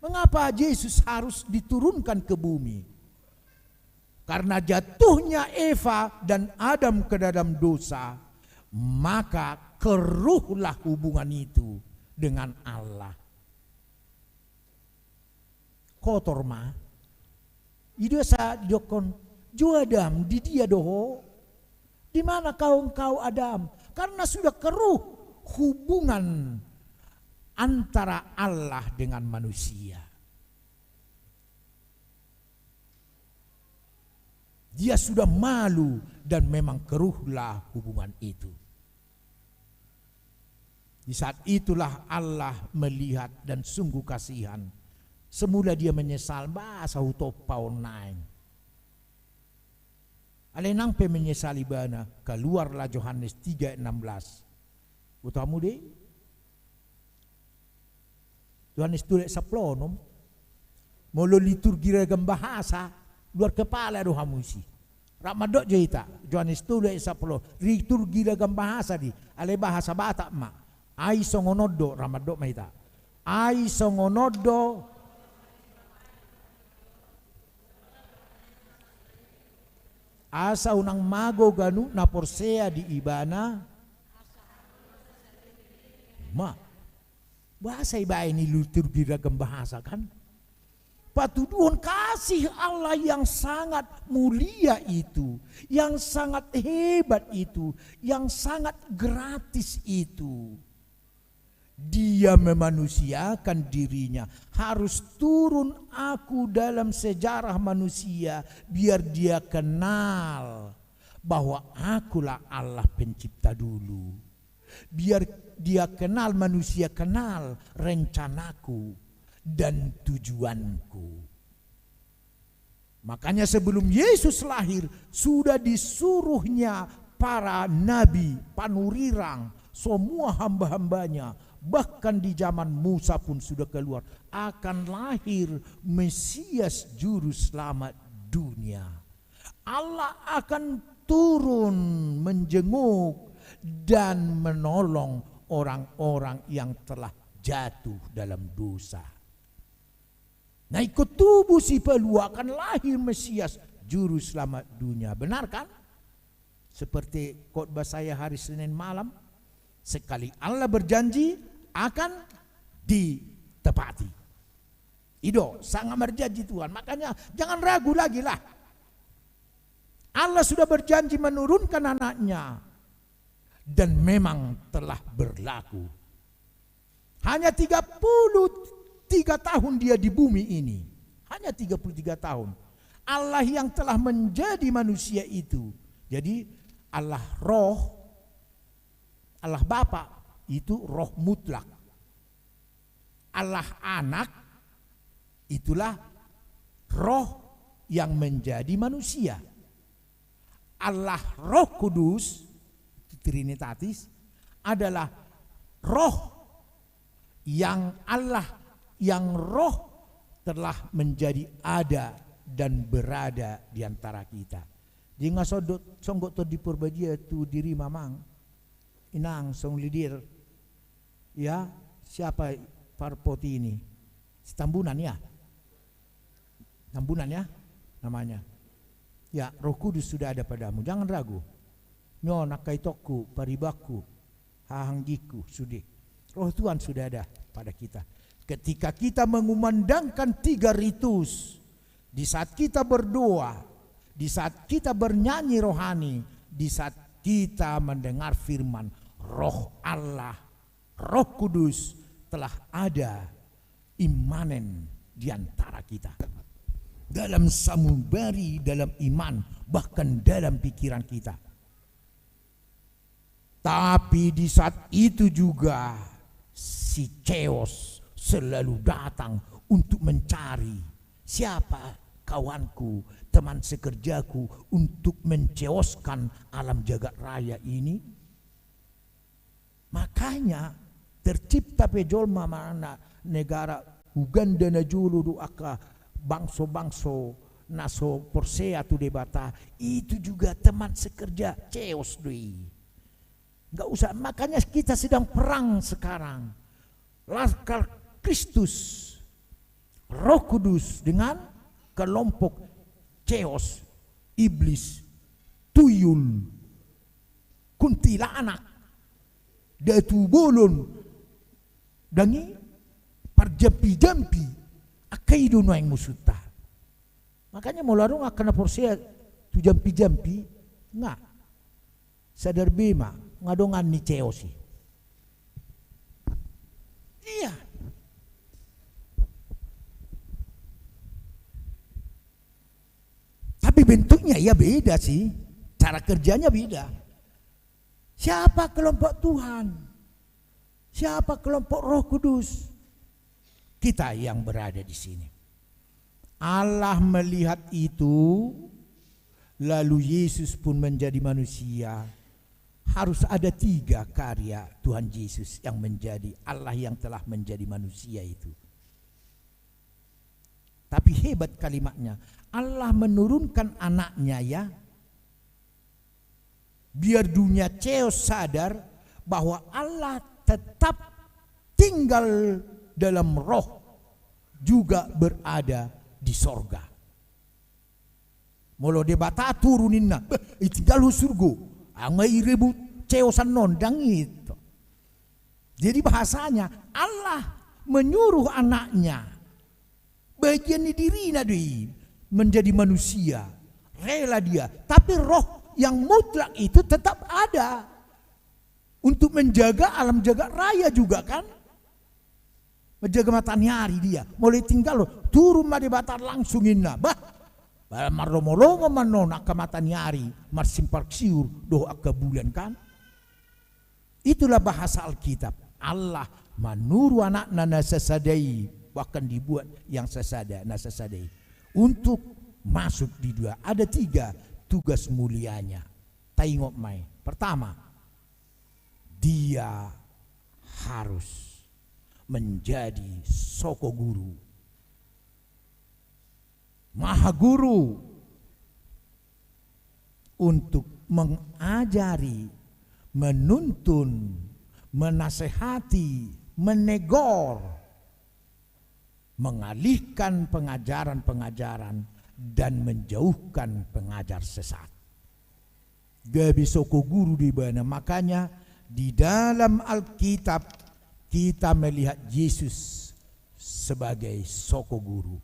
Mengapa Yesus harus diturunkan ke bumi? Karena jatuhnya Eva dan Adam ke dalam dosa, maka keruhlah hubungan itu dengan Allah. Kotor ma. I do asa didok, "Jo Adam, di dia do ho? Di mana kau engkau, Adam?" Karena sudah keruh hubungan antara Allah dengan manusia. Dia sudah malu dan memang keruhlah hubungan itu. Di saat itulah Allah melihat dan sungguh kasihan. Semula dia menyesal, "Boasa hutompa on naeng?" Alai nang pe menyesal ibana, keluarlah Yohanes tiga enam belas. Boto hamu do i? Yohanes tolu sampulu onom. Molo liturgi ragam bahasa, luar kepala do hamu isi. Rap mandok jo hita, Yohanes tolu sampulu, liturgi ragam bahasa do i, alai bahasa Batak ma. Ai songon on do, rap mandok ma hita. Ai songon on do. Asa unang mago ganup na porsea di ibana. Ma. Boasa ibaen i liturgi ragam bahasa, kan? Patuduhon kasih Allah yang sangat mulia itu, yang sangat hebat itu, yang sangat gratis itu. Dia memanusiakan dirinya, harus turun aku dalam sejarah manusia, biar dia kenal bahwa akulah Allah pencipta dulu. Biar dia kenal, manusia kenal rencanaku dan tujuanku. Makanya sebelum Yesus lahir, sudah disuruhnya para nabi, panurirang, semua hamba-hambanya, bahkan di zaman Musa pun sudah keluar, akan lahir Mesias Juru Selamat dunia. Allah akan turun menjenguk dan menolong orang-orang yang telah jatuh dalam dosa. Na ingkon tubu si palua, akan lahir Mesias, Juru Selamat dunia. Benar, kan? Seperti khotbah saya hari Senin malam, sekali Allah berjanji, akan ditepati. I do, sangat berjanji Tuhan. Makanya, jangan ragu lagi lah. Allah sudah berjanji menurunkan anaknya. Dan memang telah berlaku. Hanya tiga puluh tiga tahun dia di bumi ini. Hanya tiga puluh tiga tahun. Allah yang telah menjadi manusia itu. Jadi, Allah Roh, Allah Bapa itu Roh mutlak. Allah Anak, itulah Roh yang menjadi manusia. Allah Roh Kudus, Trinitatis, adalah Roh yang Allah, yang Roh telah menjadi ada dan berada di antara kita. Jadi nga songgop, songgop Tondi Porbadia tu diri, Amang, Inang, songon i do. Ya, siapa parpoti ini? Si Tambunan, ya? Tambunan, ya, namanya. Ya, Roh Kudus sudah ada padamu. Jangan ragu. Nyo, nangkaitongku, paribanku, hahanggingku, sude. Roh Tuhan sudah ada pada kita. Ketika kita mengumandangkan tiga ritus, di saat kita berdoa, di saat kita bernyanyi rohani, di saat kita mendengar firman, Roh Allah, Roh Kudus telah ada imanen di antara kita. Dalam sanubari, dalam iman, bahkan dalam pikiran kita. Tapi di saat itu juga si Ceos selalu datang untuk mencari siapa kawanku, teman sekerjaku untuk menceoskan alam jagat raya ini. Makanya tercipta pe jolma, mana negara Uganda na jolo do angka bangso-bangso na so porsea tu Debata, itu juga teman sekerja Ceos do i. Nggak usah, makanya kita sedang perang sekarang. Laskar Kristus, Roh Kudus dengan kelompok Ceos, iblis, tuyul, kuntilanak, datu bolon, dang i parjampi-jampi, angka i do nuaeng musunta. Makanya molo adong angka na porsea tu jampi-jampi, nga sadar be ma, nga dongan ni Ceos i. Iya. Tapi bentuknya ya beda sih, cara kerjanya beda. Siapa kelompok Tuhan? Siapa kelompok Roh Kudus? Kita yang berada di sini. Allah melihat itu, lalu Yesus pun menjadi manusia. Harus ada tiga karya Tuhan Yesus yang menjadi Allah yang telah menjadi manusia itu. Tapi hebat kalimatnya, Allah menurunkan anaknya, ya. Biar dunia Ceos sadar bahwa Allah tetap tinggal dalam roh, juga berada di sorga. Molo Debata turun ninna, "Bah, i tinggal ho surgo, nga i ribut Ceos annon, dang i." Jadi bahasanya Allah menyuruh anaknya, bagian ni dirina do i, menjadi manusia, rela dia. Tapi roh yang mutlak itu tetap ada untuk menjaga alam jagat raya juga, kan? Menjaga mataniari dia. Molo i tinggal, turun ma Debata langsung ninna. Bah, marlomo-lomo ma annon angka mataniari, marsimpang siur dohot angka bulan, kan? Itulah bahasa Alkitab. Allah manuru anakna na sasada i, bahkan dibuat yang sasada, na sasada i. Untuk masuk di dua, ada tiga tugas mulianya. Taingot ma i. Pertama, dia harus menjadi sokoguru. Maha guru untuk mengajari, menuntun, menasehati, menegor, mengalihkan pengajaran-pengajaran, dan menjauhkan pengajar sesat. Gabe sokoguru do ibana. Makanya di dalam Alkitab kita melihat Yesus sebagai sokoguru.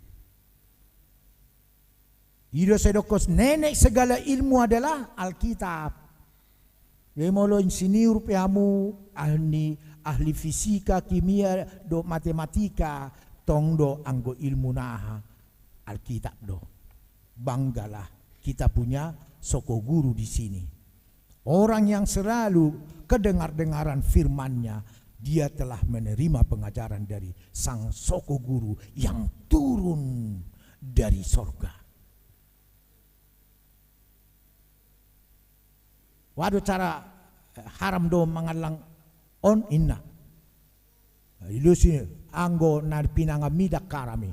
I do sai didok, nenek segala ilmu adalah Alkitab. Jadi molo insinyur pe hamu, ahli, ahli fisika, kimia, dohot matematika, tong do anggo ilmuna aha, Alkitab do. Banggalah kita punya sokoguru di sini. Orang yang selalu kedengar-dengaran firman-Nya, dia telah menerima pengajaran dari Sang Sokoguru yang turun dari sorga. Waduh, cara, eh, haram do mangallang on, inna. Ilusi, anggo na pinanganmi ndang haram i.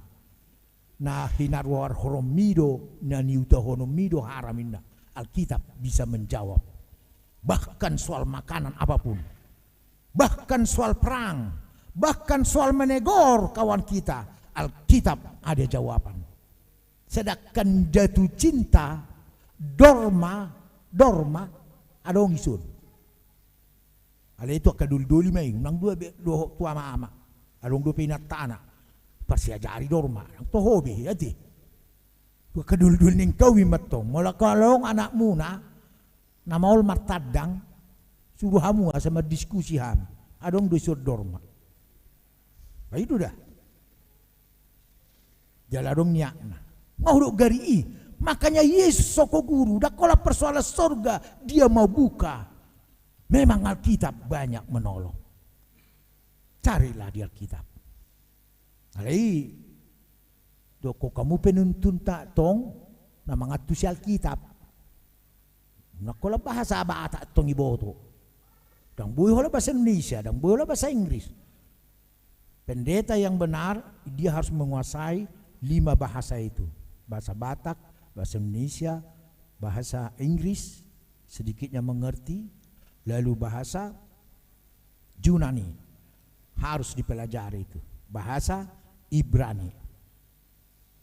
Na hinaruarhononmi do, na niutahononmi do haram, inna. Alkitab bisa menjawab. Bahkan soal makanan apapun. Bahkan soal perang. Bahkan soal menegor kawan kita. Alkitab ada jawaban. Sedangkan jatuh cinta, dorma, dorma, adong i son. Alai tu angka doli-doli ma i, unang dua be dohot tu ama-ama. Adong dope inantana. Parsiajari dorma, nang toho be, ate. Tu angka doli-doli ni angka ubi ma tong. Molo adong anakmuna na maol martandang, suru hamu asa mardiskusi hami. Adong do i son dorma. Ai do da. Jala adong niatna. Nga hudok gari i. Makanya Yesus soko guru, ndang holan persoalan sorga, dia mau buka. Memang Alkitab banyak menolong. Carilah di Alkitab. Alai, dok hamu penuntunta tong, na mangantusi Alkitab. Ndang holan bahasa Batak tong iboto. Ndang boi holan bahasa Indonesia, ndang boi holan bahasa Inggris. Pendeta yang benar, dia harus menguasai lima bahasa itu. Bahasa Batak, bahasa Indonesia, bahasa Inggris, sedikitnya mengerti, lalu bahasa Junani. Harus dipelajari itu. Bahasa Ibrani.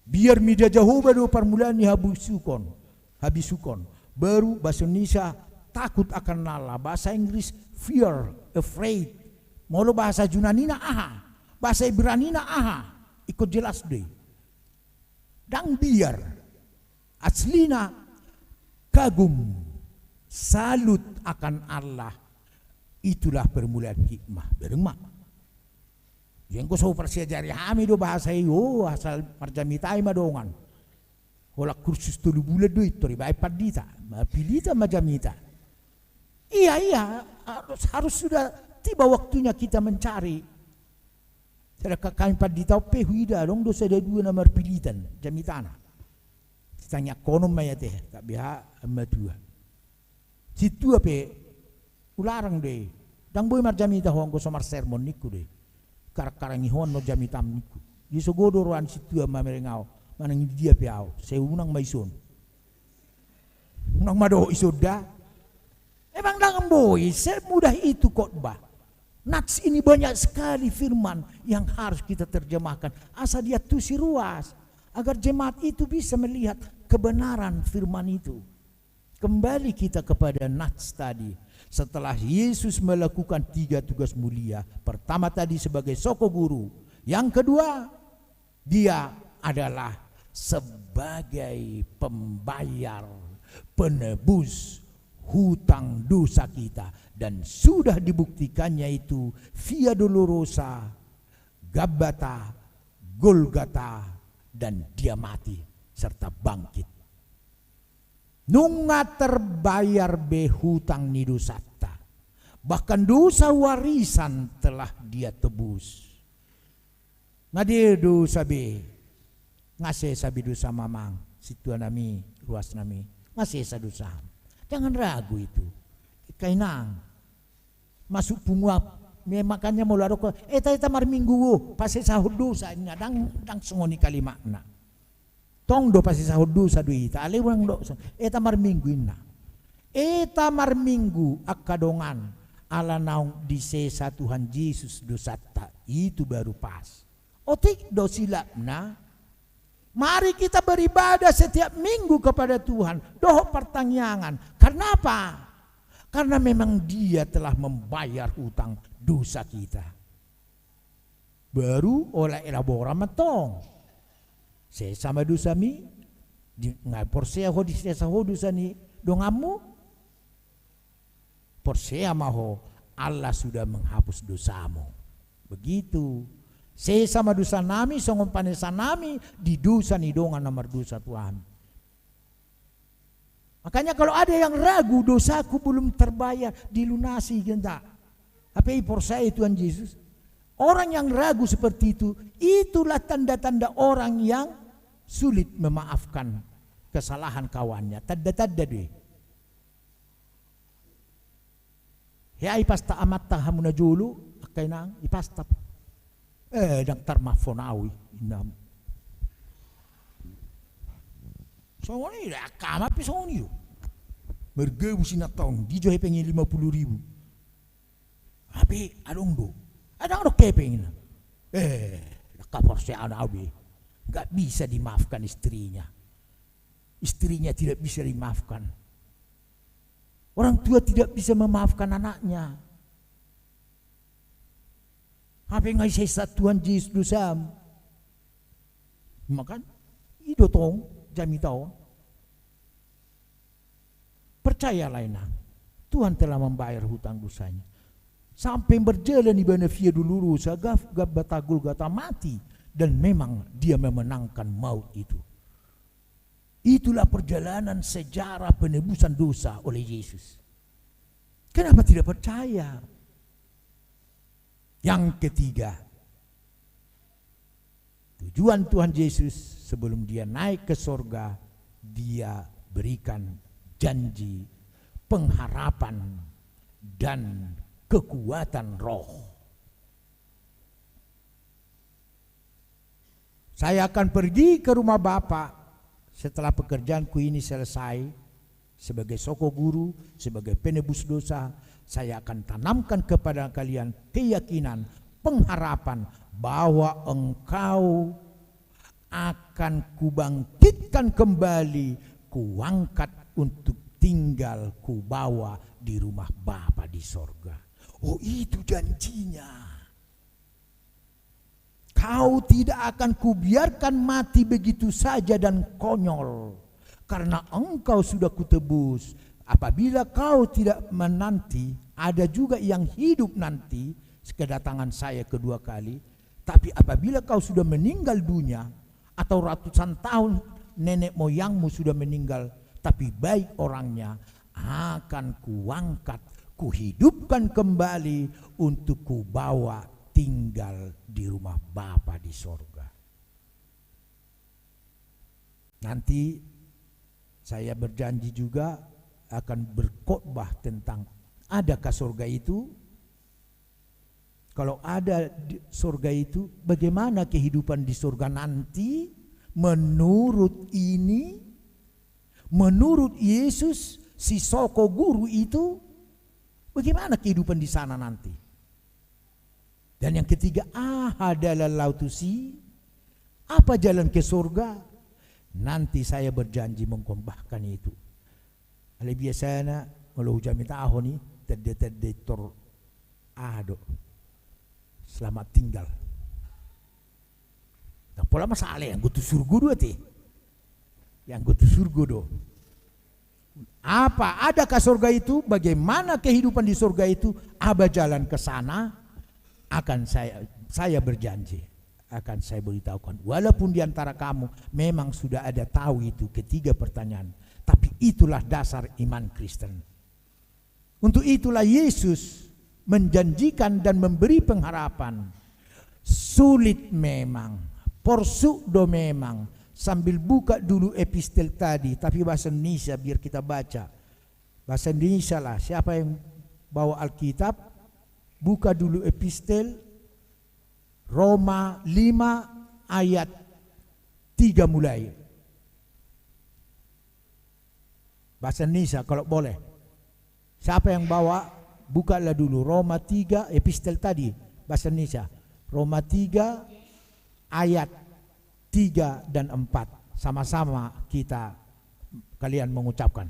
Biar mida Jahowa do parmulaan ni habisukon, habisukon. Baru bahasa Indonesia takut akan Allah, bahasa Inggris fear, afraid. Molo bahasa Junanina aha? Bahasa Ibranina aha? Ingkon jelas do i. Ndang biar. Aslina kagum, salut akan Allah. Itulah permulaan hikmah. Bereng ma. Ia anggo so parsiajari hami do bahasa i, o, asal marjamita i ma dongan. Holan kursus tolu bulan do i, tor dibaen pandita. Marpilita ma jamita. Iya, iya, harus, harus sudah tiba waktunya kita mencari. Sedangkan hami pandita on pe huida, adong do sada dua na marpilitan jamitana. Sitangiangkonon ma i ate, tabeha hamatua. Sintua pe, hularang do i. Ndang boi marjamita ho anggo so marsermon ningku do i. Karang-karangi ho annon jamitam ningku. Jadi sogo do roha ni sintua mamereng ahu, manang di dia pe ahu, sai unang ma ison. Unang ma dohot ison da. Emang ndang boi semudah itu khotbah. Nats ini banyak sekali firman yang harus kita terjemahkan. Asa diantusi ruas, agar jemaat itu bisa melihat kebenaran firman itu. Kembali kita kepada nats tadi. Setelah Yesus melakukan tiga tugas mulia, pertama tadi sebagai soko guru, yang kedua, dia adalah sebagai pembayar, penebus hutang dosa kita. Dan sudah dibuktikannya itu via dolorosa, Gabata, Golgata, dan dia mati serta bangkit. Nunga terbayar be hutang ni dosanta. Bahkan dosa warisan telah dia tebus. Nga didea dosa be, nga sesa be dosa, amang, sintua nami, ruas nami, nga sesa dosa. Jangan ragu itu. Angka inang. Masuk punguan, me-, makanya molo adong, eta, eta marminggu do, pasesahon dosa, inna, ndang, ndang songon i kalimatna. Tong do pasesahon dosa do hita, alai unang do, eta marminggu inna. Eta marminggu angka dongan, ala naung disesa Tuhan Jesus dosanta, itu baru pas. Otik do silapna. Mari kita beribadah setiap minggu kepada Tuhan. Dohot partangiangan. Karena apa? Karena memang Dia telah membayar hutang dosa kita. Baru olah elaboran ma tong. Sesa ma dosami, di, nga porsea ho disesa ho dosa ni donganmu. Porsea ma ho, Allah sudah menghapus dosamu. Begitu. Sesa ma dosa nami, songon panesa nami di dosa ni dongan na mardosa tu hami. Makanya kalau ada yang ragu, dosaku belum terbayar, dilunasi, genta. Hape i porsea Tuhan Yesus. Orang yang ragu seperti itu, itulah tanda-tanda orang yang sulit memaafkan kesalahan kawannya. Tanda-tanda do i. Hea ipasta amanta hamu na jolo, angka inang, ipasta. Eh, ndang tarmaafhon ahu i, inna. Songon i, angka ama pe songon i do. Margabus inanta on, di jo hepeng i lima puluh ribu. Hape adong do. Ndang adong hepeng, inna. Eh, ndang haporseaon ahu be. Nggak bisa dimaafkan istrinya. Istrinya tidak bisa dimaafkan. Orang tua tidak bisa memaafkan anaknya. Hape nga disesa Tuhan Jesus dosam. Makanya, i do tong, jamita on. Percayalah, inang. Tuhan telah membayar hutang dosanya. Sampai berjalan ibana via dolorosa, gaf-, Gabbatagul kata mati, dan memang dia memenangkan maut itu. Itulah perjalanan sejarah penebusan dosa oleh Yesus. Kenapa tidak percaya? Yang ketiga, tujuan Tuhan Yesus sebelum dia naik ke sorga, dia berikan janji pengharapan dan kekuatan roh. Saya akan pergi ke rumah Bapa setelah pekerjaanku ini selesai, sebagai soko guru, sebagai penebus dosa, saya akan tanamkan kepada kalian keyakinan, pengharapan bahwa engkau akan kubangkitkan kembali, kuangkat untuk tinggal, kubawa di rumah Bapa di sorga. Oh, itu janjinya. Kau tidak akan kubiarkan mati begitu saja dan konyol, karena engkau sudah kutebus. Apabila kau tidak menanti, ada juga yang hidup nanti kedatangan saya kedua kali. Tapi apabila kau sudah meninggal dunia, atau ratusan tahun nenek moyangmu sudah meninggal, tapi baik orangnya, akan kuangkat, kuhidupkan kembali untuk kubawa tinggal di rumah Bapa di sorga. Nanti saya berjanji juga akan berkhotbah tentang adakah sorga itu. Kalau ada di sorga itu, bagaimana kehidupan di sorga nanti menurut ini? Menurut Yesus, si soko guru itu, bagaimana kehidupan di sana nanti? Dan yang ketiga, aha dalan laho tusi? Apa jalan ke sorga? Nanti saya berjanji mengkhotbahkan itu. Alai biasana, molo hujamitahon i, tende-tende tor aha do. Selamat tinggal. Ndang pola masalah, anggo tu surgo do ate. Anggo tu surgo do. Apa, adakah sorga itu? Bagaimana kehidupan di sorga itu? Apa jalan ke sana? Akan saya, saya berjanji, akan saya beritahukan. Walaupun di antara kamu memang sudah ada tahu itu ketiga pertanyaan, tapi itulah dasar iman Kristen. Untuk itulah Yesus menjanjikan dan memberi pengharapan. Sulit memang, porsuk do memang. Sambil buka dulu epistel tadi, tapi bahasa Indonesia biar kita baca. Bahasa Indonesia lah, siapa yang bawa Alkitab, buka dulu epistel Roma lima ayat tiga mulai. Bahasa Indonesia, kalau boleh. Siapa yang bawa, bukalah dulu Roma tiga, epistel tadi, bahasa Indonesia. Roma tiga ayat tiga dan empat. Sama-sama kita, kalian mengucapkan.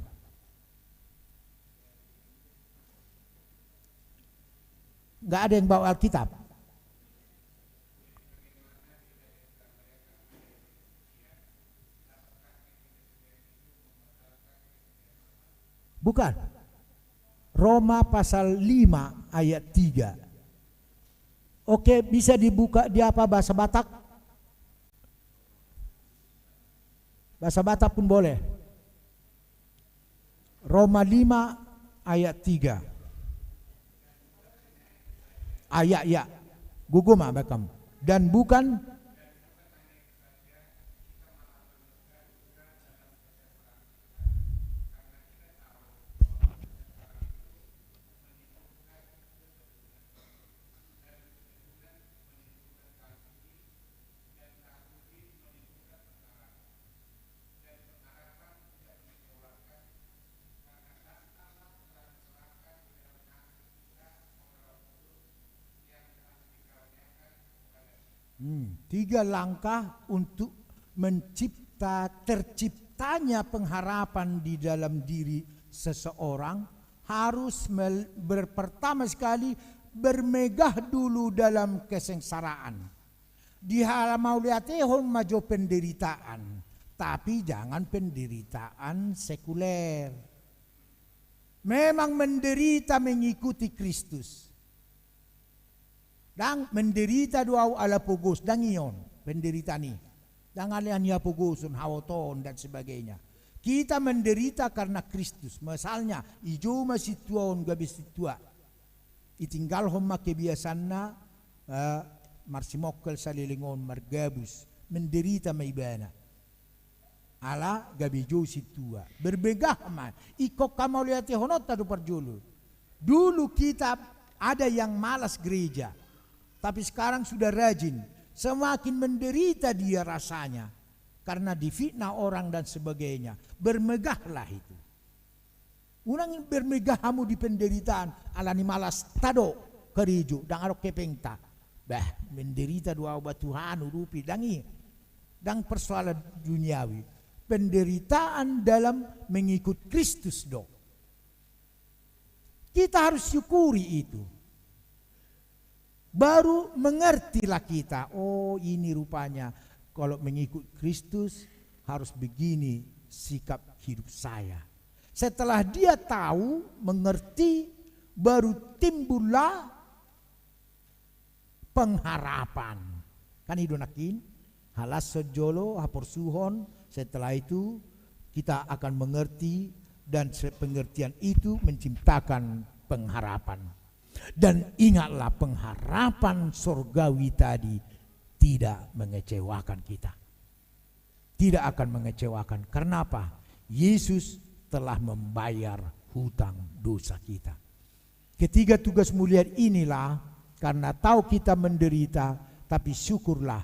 Nggak ada yang bawa Alkitab? Bukan. Roma pasal lima ayat tiga. Oke, bisa dibuka di apa, bahasa Batak? Bahasa Batak pun boleh. Roma lima ayat tiga. Ayat ya. Gogo ma baen hamu. Dan bukan Hmm, tiga langkah untuk mencipta, terciptanya pengharapan di dalam diri seseorang harus mel-, ber-, pertama sekali bermegah dulu dalam kesengsaraan. Dihamauliatehon ma jo penderitaan, tapi jangan penderitaan sekuler. Memang menderita mengikuti Kristus. Ndang menderita do ahu ala pogos, ndang i on penderitaan i. Ndang ala ni hapogoson, haotoon dan sebagainya. Kita menderita karena Kristus. Misalnya, i jolma sintua on gabe sintua, itinggalhon ma kebiasaanna, eh, marsimongkel saleleng on, margabus, menderita ma ibana. Ala gabe jou sintua. Bermegah ma. Ingkon hamauliatehononta do parjolo. Dulu kita ada yang malas gereja, tapi sekarang sudah rajin. Semakin menderita dia rasanya karena difitnah orang dan sebagainya. Bermegahlah itu. Unang bermegah hamu di penderitaan, ala ni malas ta do karejo, ndang adong hepengta. Bah, menderita do ahu, bah, Tuhan urupi, ndang i. Ndang persoalan duniawi. Penderitaan dalam mengikut Kristus do. Kita harus syukuri itu. Baru mengertilah kita, oh, ini rupanya kalau mengikut Kristus harus begini sikap hidup saya. Setelah dia tahu, mengerti, baru timbullah pengharapan. Kan i do nangkin, halashon jolo, haporsuhon, setelah itu kita akan mengerti, dan se-, pengertian itu menciptakan pengharapan. Dan ingatlah, pengharapan sorgawi tadi tidak mengecewakan kita. Tidak akan mengecewakan. Karena apa? Yesus telah membayar hutang dosa kita. Ketiga tugas mulia inilah, karena tahu kita menderita, tapi syukurlah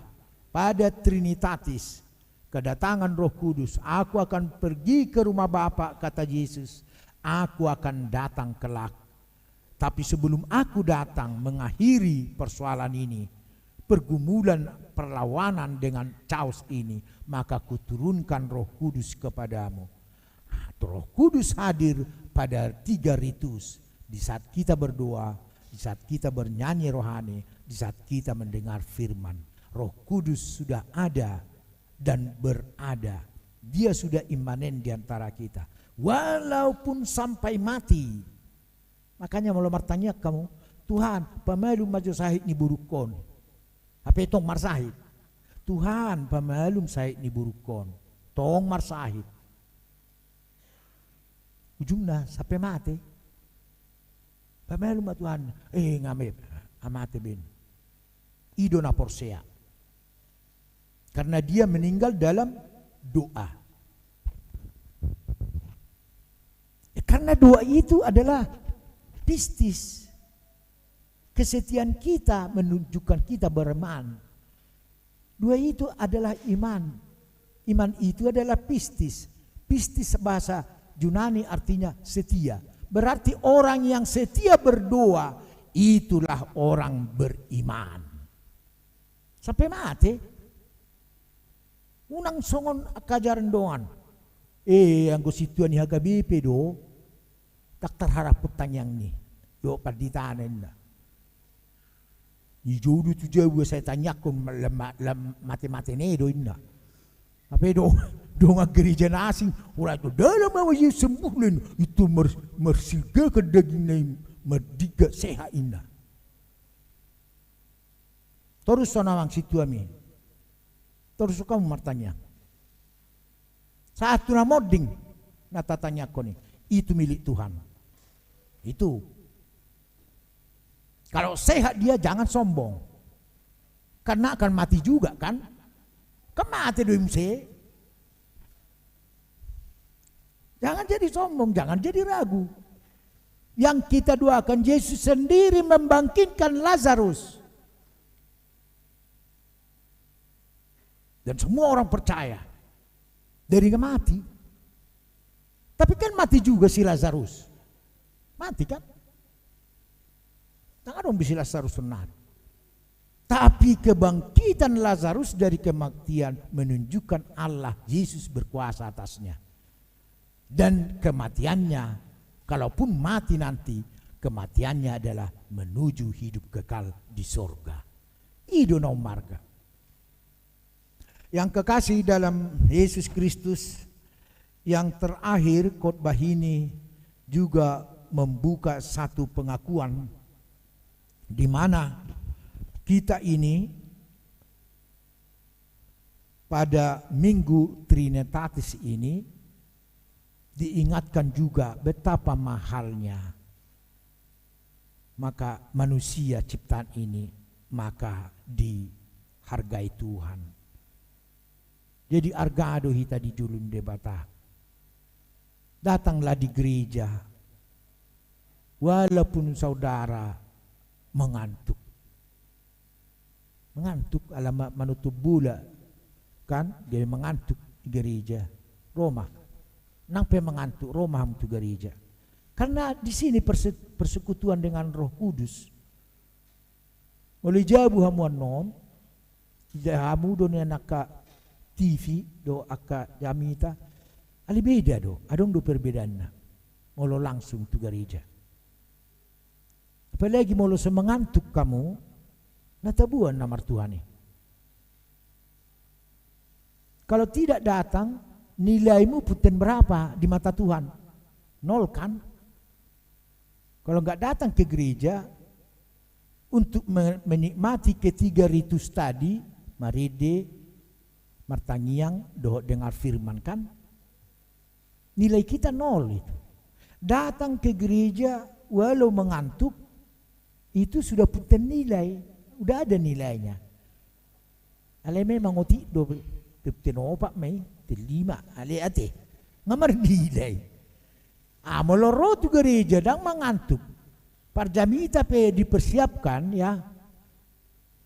pada Trinitatis, kedatangan Roh Kudus. "Aku akan pergi ke rumah Bapa," kata Yesus, "Aku akan datang kelak. Tapi sebelum Aku datang mengakhiri persoalan ini, pergumulan perlawanan dengan chaos ini, maka Kuturunkan Roh Kudus kepadamu." Roh Kudus hadir pada tiga ritus. Di saat kita berdoa, di saat kita bernyanyi rohani, di saat kita mendengar firman. Roh Kudus sudah ada dan berada. Dia sudah imanen di antara kita. Walaupun sampai mati. Makanya molo martangiang hamu, "Tuhan, pamalum ma jo sahit ni borungkon." Hape tong marsahit. "Tuhan, pamalum sahit ni borungkon." Tong marsahit. Ujungna sampe mate. "Pamalum ma Tuhan." "Eh, nga be, nga mate be." I do na porsea. Karena dia meninggal dalam doa. Eh, karena doa itu adalah pistis. Kesetiaan kita menunjukkan kita beriman. Doa itu adalah iman. Iman itu adalah pistis. Pistis bahasa Yunani artinya setia. Berarti orang yang setia berdoa, itulah orang beriman. Sampe mate. Unang songon angka ajaran dongan. Eh, anggo sintua ni H K B P do, ndang tarharap tangiang ni. Dohot panditana inna. Dijou do tu jabu, sai tangiangkon, lam, lam mate-mate ne do inna. Hape do, dongan gereja na asing, ora tu dalam nama Yesus sembuhlah inna. Itu mer-, mersilgakan dagingna i, mardingga sehat inna. Torus songon amang sintuami. Torus hamu martangiang. Sahat tu na monding na tatangiangkon i, itu milik Tuhan. Itu. Kalau sehat dia, jangan sombong. Karena akan mati juga, kan? Kan mate do i muse. Jangan jadi sombong, jangan jadi ragu. Yang kita doakan, Yesus sendiri membangkitkan Lazarus. Dan semua orang percaya. Dari nga mati. Tapi kan mati juga si Lazarus. Mati, kan? Ndang adong be si Lazarus sonari. Tapi kebangkitan Lazarus dari kematian menunjukkan Allah, Yesus berkuasa atasnya. Dan kematiannya, kalaupun mati nanti, kematiannya adalah menuju hidup kekal di sorga. I do na ummarga. Yang kekasih dalam Yesus Kristus, yang terakhir, khotbah ini juga membuka satu pengakuan di mana Kita ini pada Minggu Trinitatis ini diingatkan juga betapa mahalnya maka manusia ciptaan ini, maka dihargai Tuhan. Jadi arga do hita di jolo ni Debata. Datanglah di gereja, walaupun saudara mengantuk. Mengantuk, ala ma-, manutup bola, kan? Jadi mengantuk di gereja. Ro ma. Nang pe mengantuk, ro ma hamu tu gereja. Karena di sini perse-, persekutuan dengan Roh Kudus. Molo di jabu hamu annon, ida hamu do nian angka T V dohot angka jamita. Alai beda do, adong do perbedaanna. Molo langsung tu gereja. Apalagi molo so mengantuk hamu, na taboan na martuhan i. Kalau tidak datang, nilaimu punten berapa di mata Tuhan? Nol, kan? Kalau nggak datang ke gereja untuk me-, menikmati ketiga ritus tadi, marende, martangiang, dohot dengar firman, kan? Nilai kita nol itu. Datang ke gereja walau mengantuk, itu sudah punten nilai, udah ada nilainya. Alai memang otik do, punten opat ma i, punten lima, alai ate. Nga marnilai. Ah, molo ro tu gereja, ndang mangantuk. Parjamita pe dipersiapkan, ya.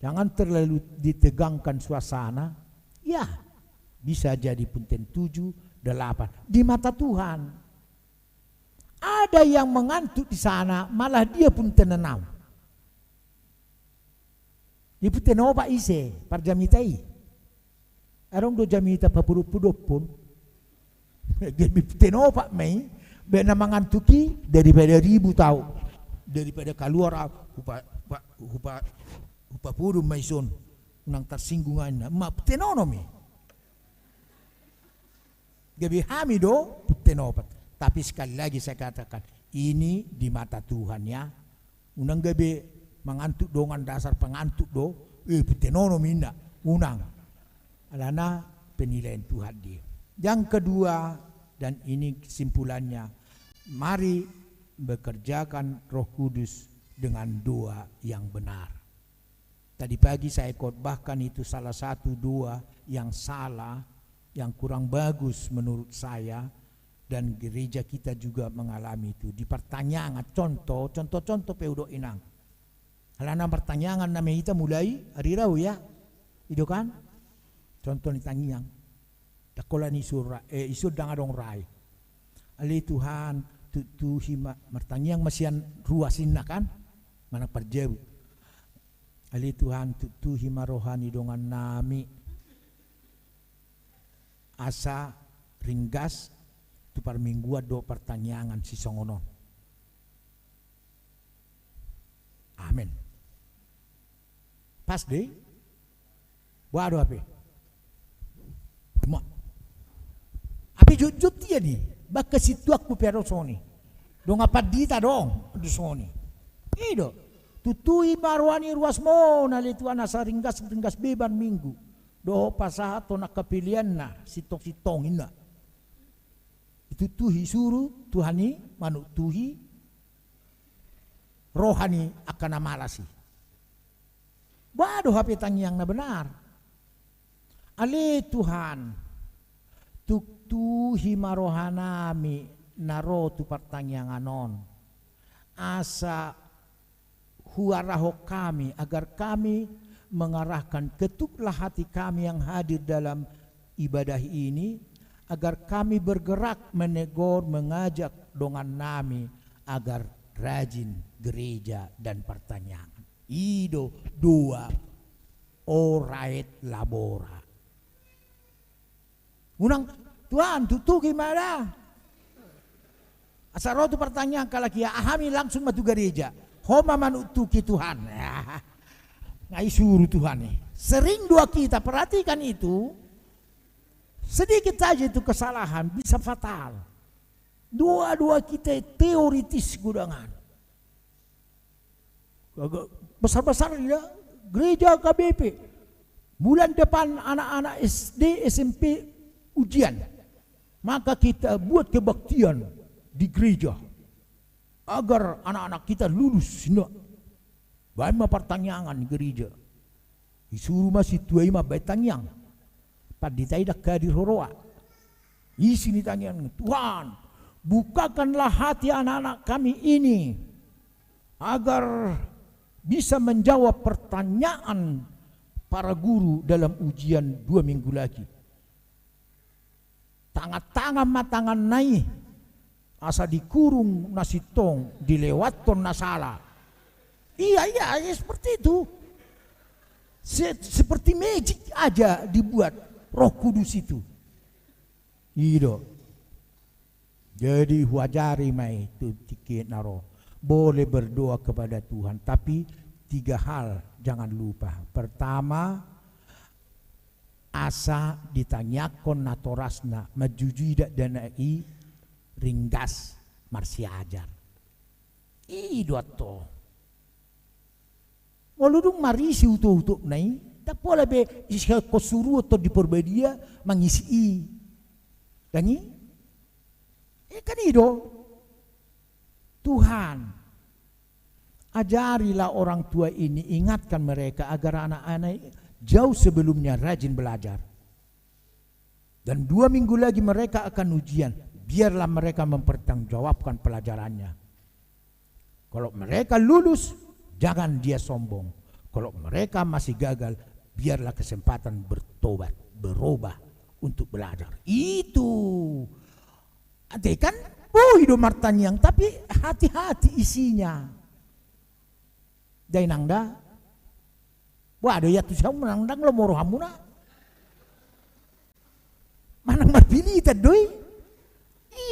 Jangan terlalu ditegangkan suasana. Ya, bisa jadi punten tujuh, delapan. Di mata Tuhan. Ada yang mengantuk di sana, malah dia punten enam. Di punten opat ise, parjamita i. Adong do jamita papudoppudop pun. Jadi punten opat ma i, baen na mangantuk i, daripada ribut au. Daripada kaluar au, hupa-, hupa-, hupa-, hupapudun ma i son. Unang tarsinggung au ninna. Ma punten onom i. Gabe hami do punten opat. Tapi sekali lagi saya katakan, ini di mata Tuhan, ya. Unang gabe mangantuk dongan, dasar pangantuk do, eh, punten onom ninna. Unang. Alana penilaian Tuhan dia. Yang kedua, dan ini kesimpulannya, mari bekerjakan Roh Kudus dengan doa yang benar. Tadi pagi saya khotbahkan itu salah satu doa yang salah, yang kurang bagus menurut saya, dan gereja kita juga mengalami itu. Di partangiangan, contoh, contoh-contoh pe hudok, inang. Alana partangiangan na ma hita mulai ari Rabu, ya. I do, kan? Contoh ni tangiang. Ndang holan i sura, eh, i sura ndang adong ra i. Ale Tuhan, tuktuhi ma, martangiang ma sian ruas ninna, kan? Manang parjabu. Ale Tuhan, tuktuhi ma roha ni dongannami. Asa ringgas tu parmingguan dohot partangiangan sisongon on. Amen. Pas do i. Boha do hape? Ma. Hape jotjot ia ni. Baen hasintuanku pe adong songon i. Dongan pandita adong do songon i. I do. Tuktuhi ma roha ni ruasmon, ale Tuhan, asa ringgas, ringgas be ban Minggu. Dohot pasahathon angka peleanna sintong-sintong, ninna. Dituktuhi, suru Tuhan i manuktuhi roha ni angka na malas i. Boha do hape tangiang na benar? Ale Tuhan, tuktuhi ma rohanami na ro tu partangiangan on. Asa huarahon kami, agar kami mengarahkan, ketuklah hati kami yang hadir dalam ibadah ini, agar kami bergerak, menegur, mengajak dongannami agar rajin gereja dan partangiangan. I do doa, ora et labora. Unang, Tuhan, tuktuhi ma da. Asa ro tu partangiangan halak i, hami langsung ma tu gareja. Ho ma manuktuhi, Tuhan. Nga isuru Tuhan i. Sering doa kita, perhatikan itu. Sedikit saja itu kesalahan, bisa fatal. Doa-doa kita teoritis, godangan. Agak besar-besar dia, Gereja H K B P, bulan depan anak-anak S D, S M P ujian. Maka kita buat kebaktian di gereja agar anak-anak kita lulus, sintua. Baen ma partangiangan di gereja. Disuru ma sintua i mambaen tangiang. Pandita i ndang hadir huroha. Isi ni tangiang, "Tuhan, bukakanlah hati anak-anak kami ini agar bisa menjawab pertanyaan para guru dalam ujian dua minggu lagi." Tangan-tangan ma tanganna i, asa dikurung na sintong, dilewathon na sala. Iya, iya, iya, seperti itu. Se-, seperti magic aja dibuat Roh Kudus itu. I do. Jadi huajari ma i tu tingki na ro. Boleh berdoa kepada Tuhan, tapi tiga hal jangan lupa. Pertama, asa ditangiangkon natorasna, manjujui dakdanak i ringgas marsiajar. I do antong. Molo dung marisi utok-utokna i, ndang pola be dihehon suruon Tondi Porbadia mangisi i. Ndang i? Eh, kan i do. Tuhan, ajarilah orang tua ini, ingatkan mereka agar anak-anak jauh sebelumnya rajin belajar. Dan dua minggu lagi mereka akan ujian, biarlah mereka mempertanggungjawabkan pelajarannya. Kalau mereka lulus, jangan dia sombong. Kalau mereka masih gagal, biarlah kesempatan bertobat, berubah, untuk belajar. Itu. Ate kan, boi do martangiang, tapi hati-hati isinya. Dainang da. Wah, do ya tu siamu nang dang lo moro hamuna. Manang marpilitan do i.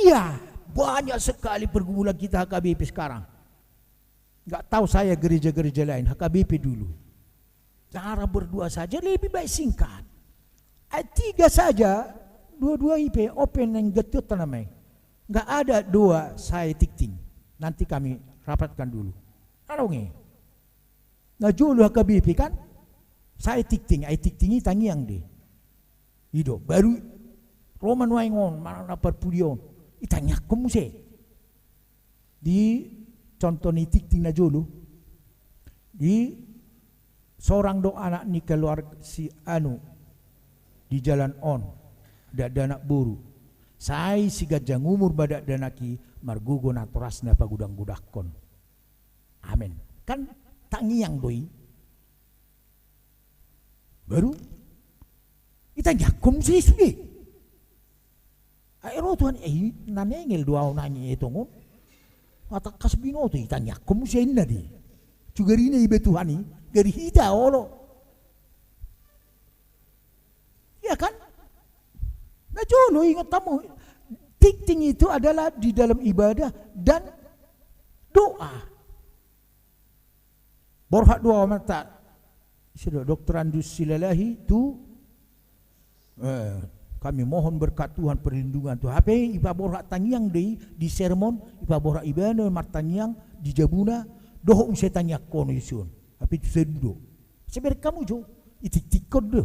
Iya, banyak sekali pergumulan kita H K B P sekarang. Nggak tahu saya gereja-gereja lain, H K B P dulu. Cara berdoa saja lebih baik singkat. Ayat tiga saja, dua-dua I P, open yang getut tanamai. Nggak ada doa saya tikting. Nanti kami rapatkan dulu. Adong i. Na jolo H K B P kan? Saya tikting, ai tikting i tangiang do i. I do, baru ro ma nuaeng on, manang na parpudi on. I tangiangkon muse. Di contoh ni tikting na jolo. Di sorang do anak ni keluarga si anu di jalan on. Dakdanak boru. Sai siganjang umur ma dakdanak i margogo natorasna pagudang-gudangkon. Amen. Kan tangiang do i. Baru i tangiangkon muse sude. Ai ro Tuhan, eh, na nengel do au nangkin i tongon. Matangkas binoto i tangiangkon muse inna di. Cugarina iba Tuhan i, gari hita olo. Iya kan? Na jolo ingot hamu, tikting itu adalah di dalam ibadah dan doa. Borhat doa mata. Dokter Andus Silalahi tu, eh, kami mohon berkat Tuhan, perlindungan Tuhan. Hape ipaborhat tangiang do i di sermon, ipaborhat ibana martangiang di jabuna, dohot muse tangiangkon i son. Hape tu sadudo. Seberek hamu jo, itiktikkon do.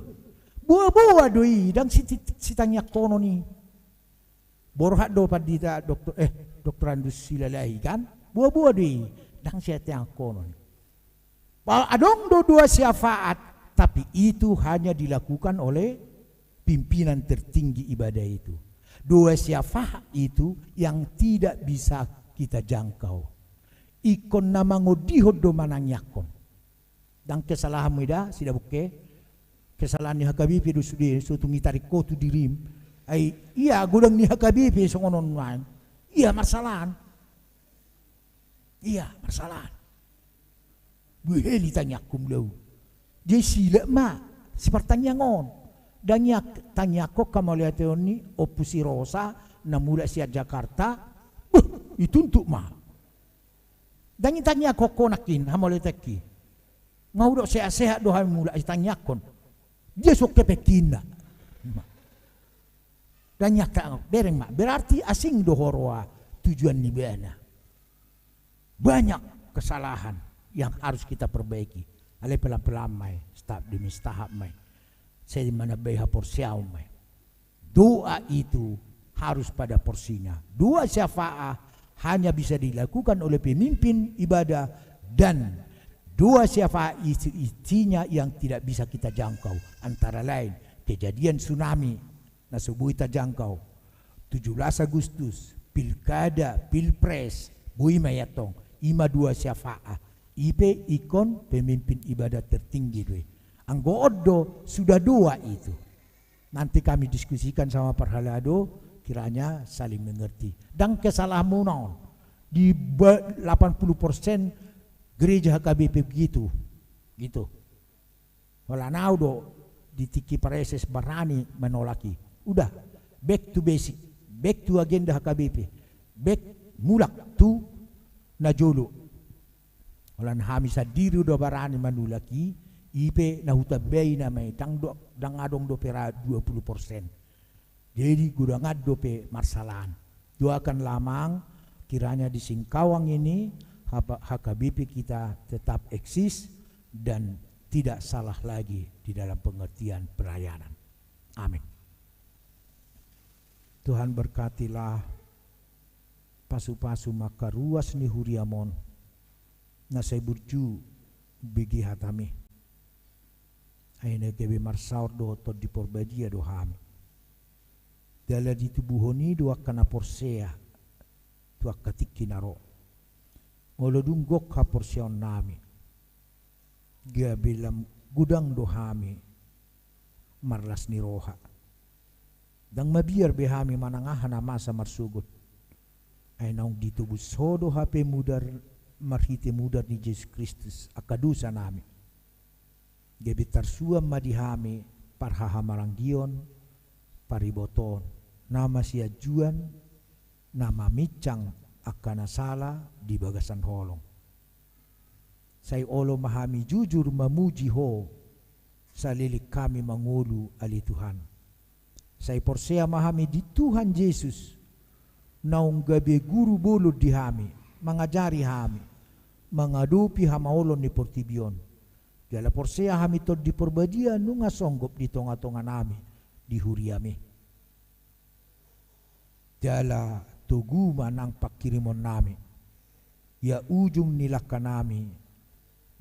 Boa-boa do i, dang si, sitangiangkonon i. Borhat do pandita dokter, eh, dokter Andus Silalahi kan? Boa-boa do i, dang sitangiangkonon i. Adong do doa syafaat, tapi itu hanya dilakukan oleh pimpinan tertinggi ibadah itu. Doa syafaat itu yang tidak bisa kita jangkau. Ingkon na mangondihon do manangiangkon. Dang kesalahanmu i da, Sidabokke. Kesalahan ni H K B P do sude, so tung itarik ho tu dirim. Ai, ia godang ni H K B P songon on nuaeng. Ia marsalahan. Ia marsalahan. Buheli tangiangkon mulaon. Jadi silap ma sipartangiangon. Dang ia tangiangkon hamauliateon ni Ompu si Rosa na mulak sian Jakarta. Beh, ituntut ma. Dang i tangiangkon ho nangkin hamauliateonki. Nga hudok sehat-sehat do hami mulak, i tangiangkon. Dia so kepengki inna. Dang i angka, bereng ma. Berarti asing do huroha tujuan ni ibana. Banyak kesalahan yang harus kita perbaiki. Alai pelan-pelan ma i, tahap demi tahap ma i. Sai manambai haporseaon ma i. Doa itu harus pada porsinya. Dua syafaat hanya bisa dilakukan oleh pemimpin ibadah, dan dua syafaat isi-, isinya yang tidak bisa kita jangkau, antara lain kejadian tsunami, na so boi tajangkau, tujuh belas Agustus, pilkada, pilpres, boi ma i antong, i ma dua syafaat. I pe ingkon pemimpin ibadah tertinggi do i. Anggo on do, sudah doa itu. Nanti kami diskusikan sama parhalado, kiranya saling mengerti. Ndang kesalahanmuna on. Di ba-, delapan puluh persen gereja H K B P begitu. Gitu. Holan au do di tingki praeses barani manolak i. Udah, back to basic, back to agenda H K B P, back, mulak tu na jolo. Holan hami sandiri do barani manolak i, i pe na hutambai nama i, ndang do, ndang adong dope ra dua puluh persen. Jadi godang an dope marsalahan. Doakanlah amang, kiranya di Singkawang ini, H K B P kita tetap eksis dan tidak salah lagi di dalam pengertian pelayanan. Amin. Tuhan, berkatilah pasu-pasu mangkaruas ni huriam on, na sai burju bege hatami. Ai na gabe marsaor dohot Tondi Porbadia do hami. Jala ditubuhon i do angka na porsea tu angka tingki na ro. Molo dung gok haporseaonnami, gabe lam godang do hami marlas ni roha. Ndang mabiar be hami manang aha na masa marsogot. Ai naung ditobus Ho do hape mudar, marhite mudar ni Jesus Kristus angka dosanami. Gabe tarsuan ma di hami parhahamaranggion, paribotoon, na masianjuan, na maminsang angka na sala di bagasan holong. Sai olo ma hami jujur mamuji Ho, saleleng hami mangolu, ale Tuhan. Sai porsea ma hami di Tuhan Jesus, naung gabe guru bolon di hami, mangajari hami mangadopi hamaolon ni portibi on. Jala porsea hami Tondi Porbadia nunga songgop di tonga-tonganami di huriami. Jala togu ma nang pangkirimonnami. Ia ujung ni langkanami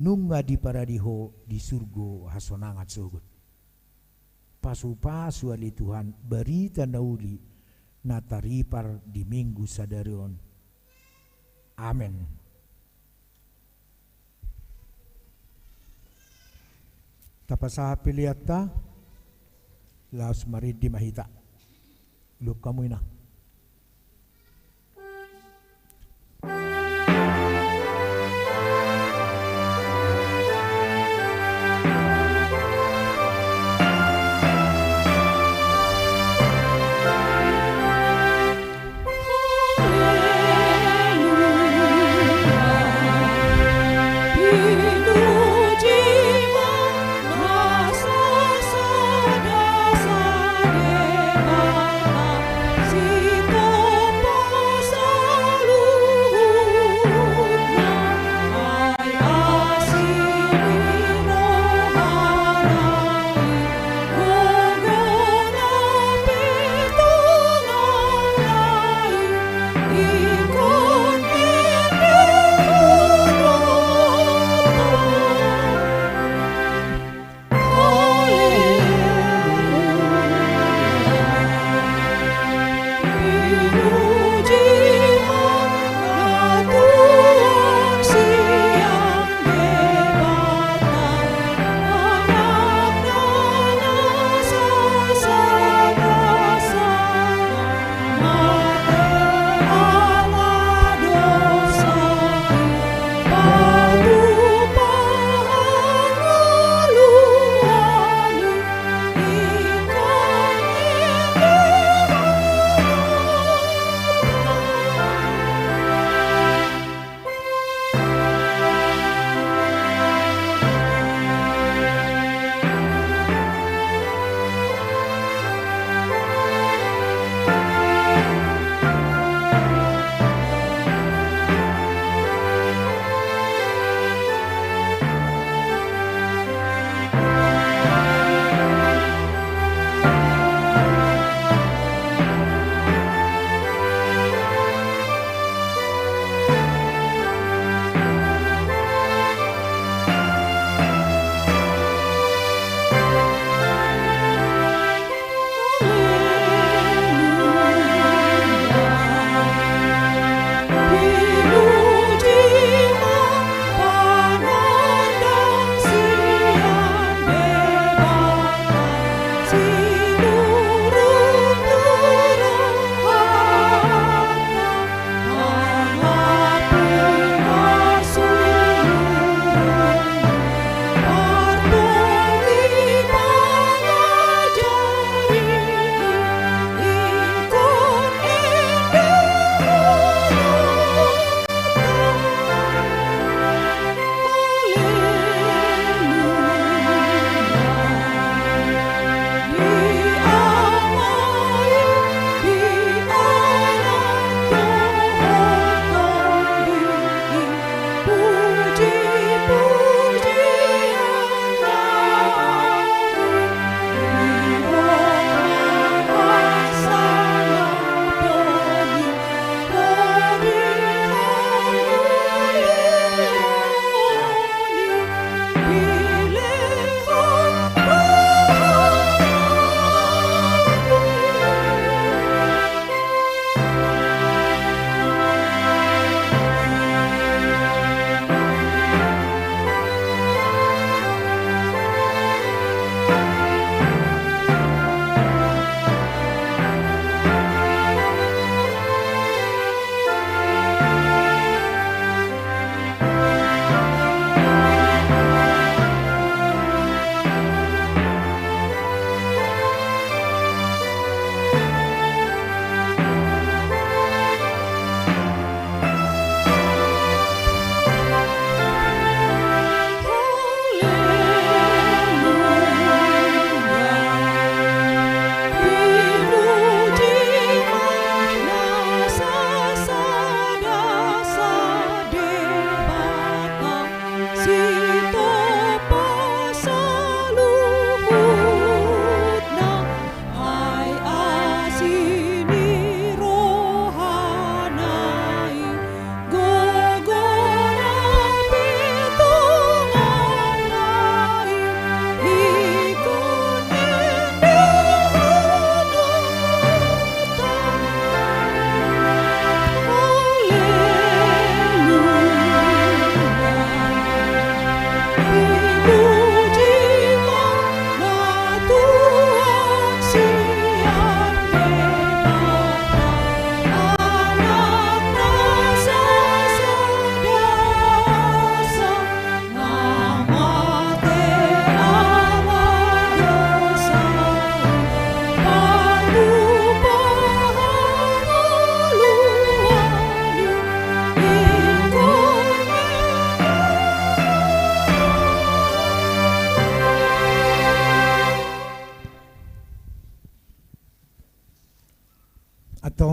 nunga diparade Ho di surgo hasonangan sogot. Pasu-pasu, ale Tuhan, barita na uli na taripar di Minggu sadari on. Amen. Tapasahat peleanta, laos marende ma hita. Uluhon hamu, Inang.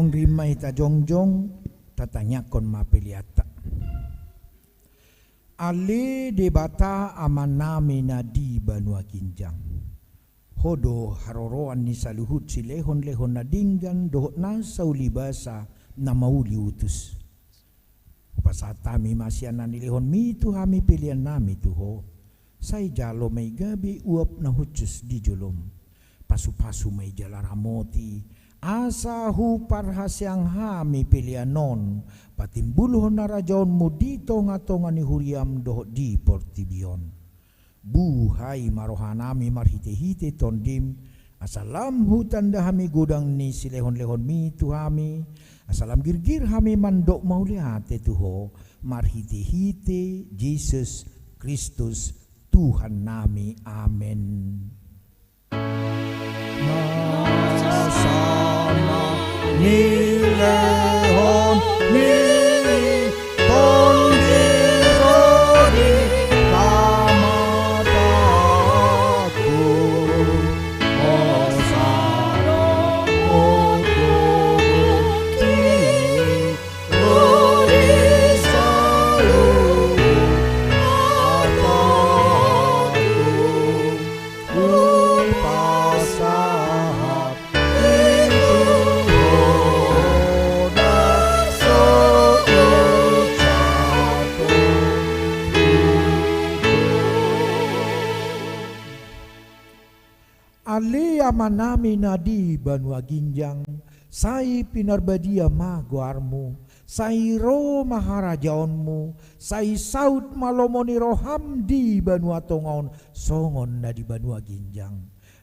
Rima hita jongjong, tatangiangkon ma peleanta. Ale Debata Amanami na di banua ginjang, Ho do haroroan ni saluhut silehonlehon na denggan dohot na sauli basa na mauli utus. Hupasahat hami ma sian na nilehonmi tu hami peleannami tu Ho. Sai jalo ma i gabe uap na hushus di jolom. Pasupasu ma i jala ramoti, asa huparhaseang hami pelean on patimbulhon harajaonmu di tongatonga ni huriam dohot di portibi on. Buhai ma rohanami marhitehite Tondim, asa lam hutanda hami godang ni silehonlehonmi tu hami, asa lam girgir hami mandok mauliate tu Ho, marhitehite Jesus Kristus Tuhannami. Amen. Na sama nilehon ni Tondi ro di pamatangku, osa dohot bukti ro di saluhut hatangku. Hupasahat i tu Ho na so hujaha. Ale Amanami na di banua ginjang, sai pinarbadia ma goarmu, sai ro ma harajaonmu, sai saut ma lomo ni roham di banua tonga on songon na di banua ginjang.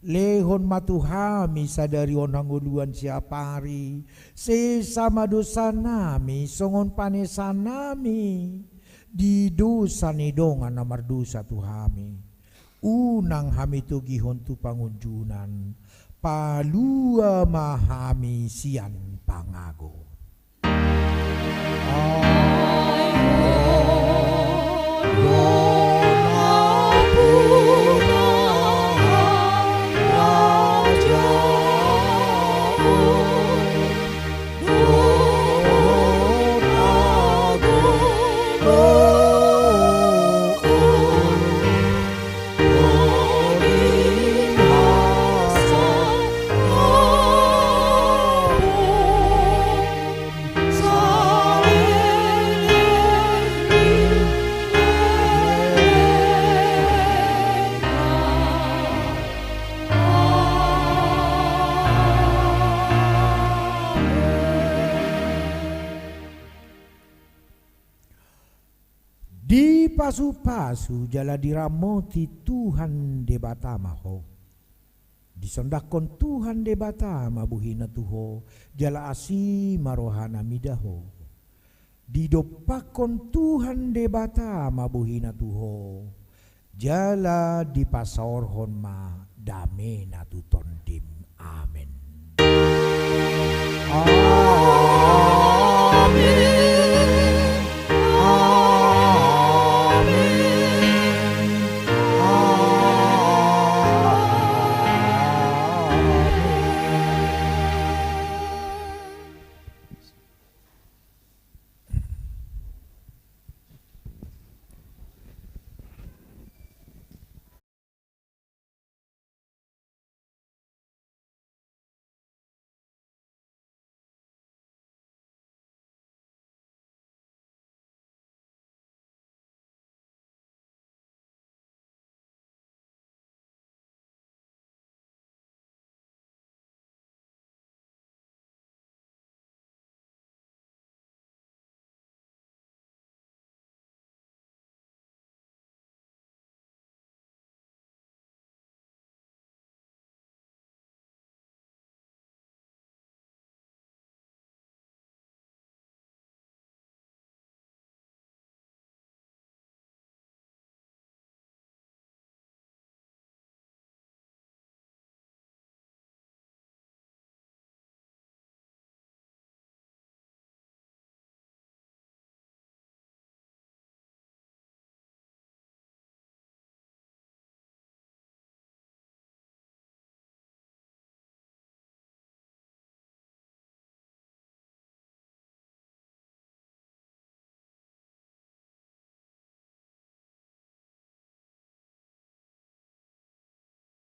Lehon ma tu hami sadari on hangoluan siapari, sesa ma dosanami songon panesanami di dosa ni dongan na mardosa tu hami. Unang hami togihon tu pangunjunan, palua ma hami sian pangago. Dipasupasu jala diramoti Tuhan Debata ma ho. Disondangkon Tuhan Debata ma bohina tu ho, jala asi ma rohana mida ho. Didompakkon Tuhan Debata ma bohina tu ho, jala dipasaorhon ma damena tu tondim. Amen.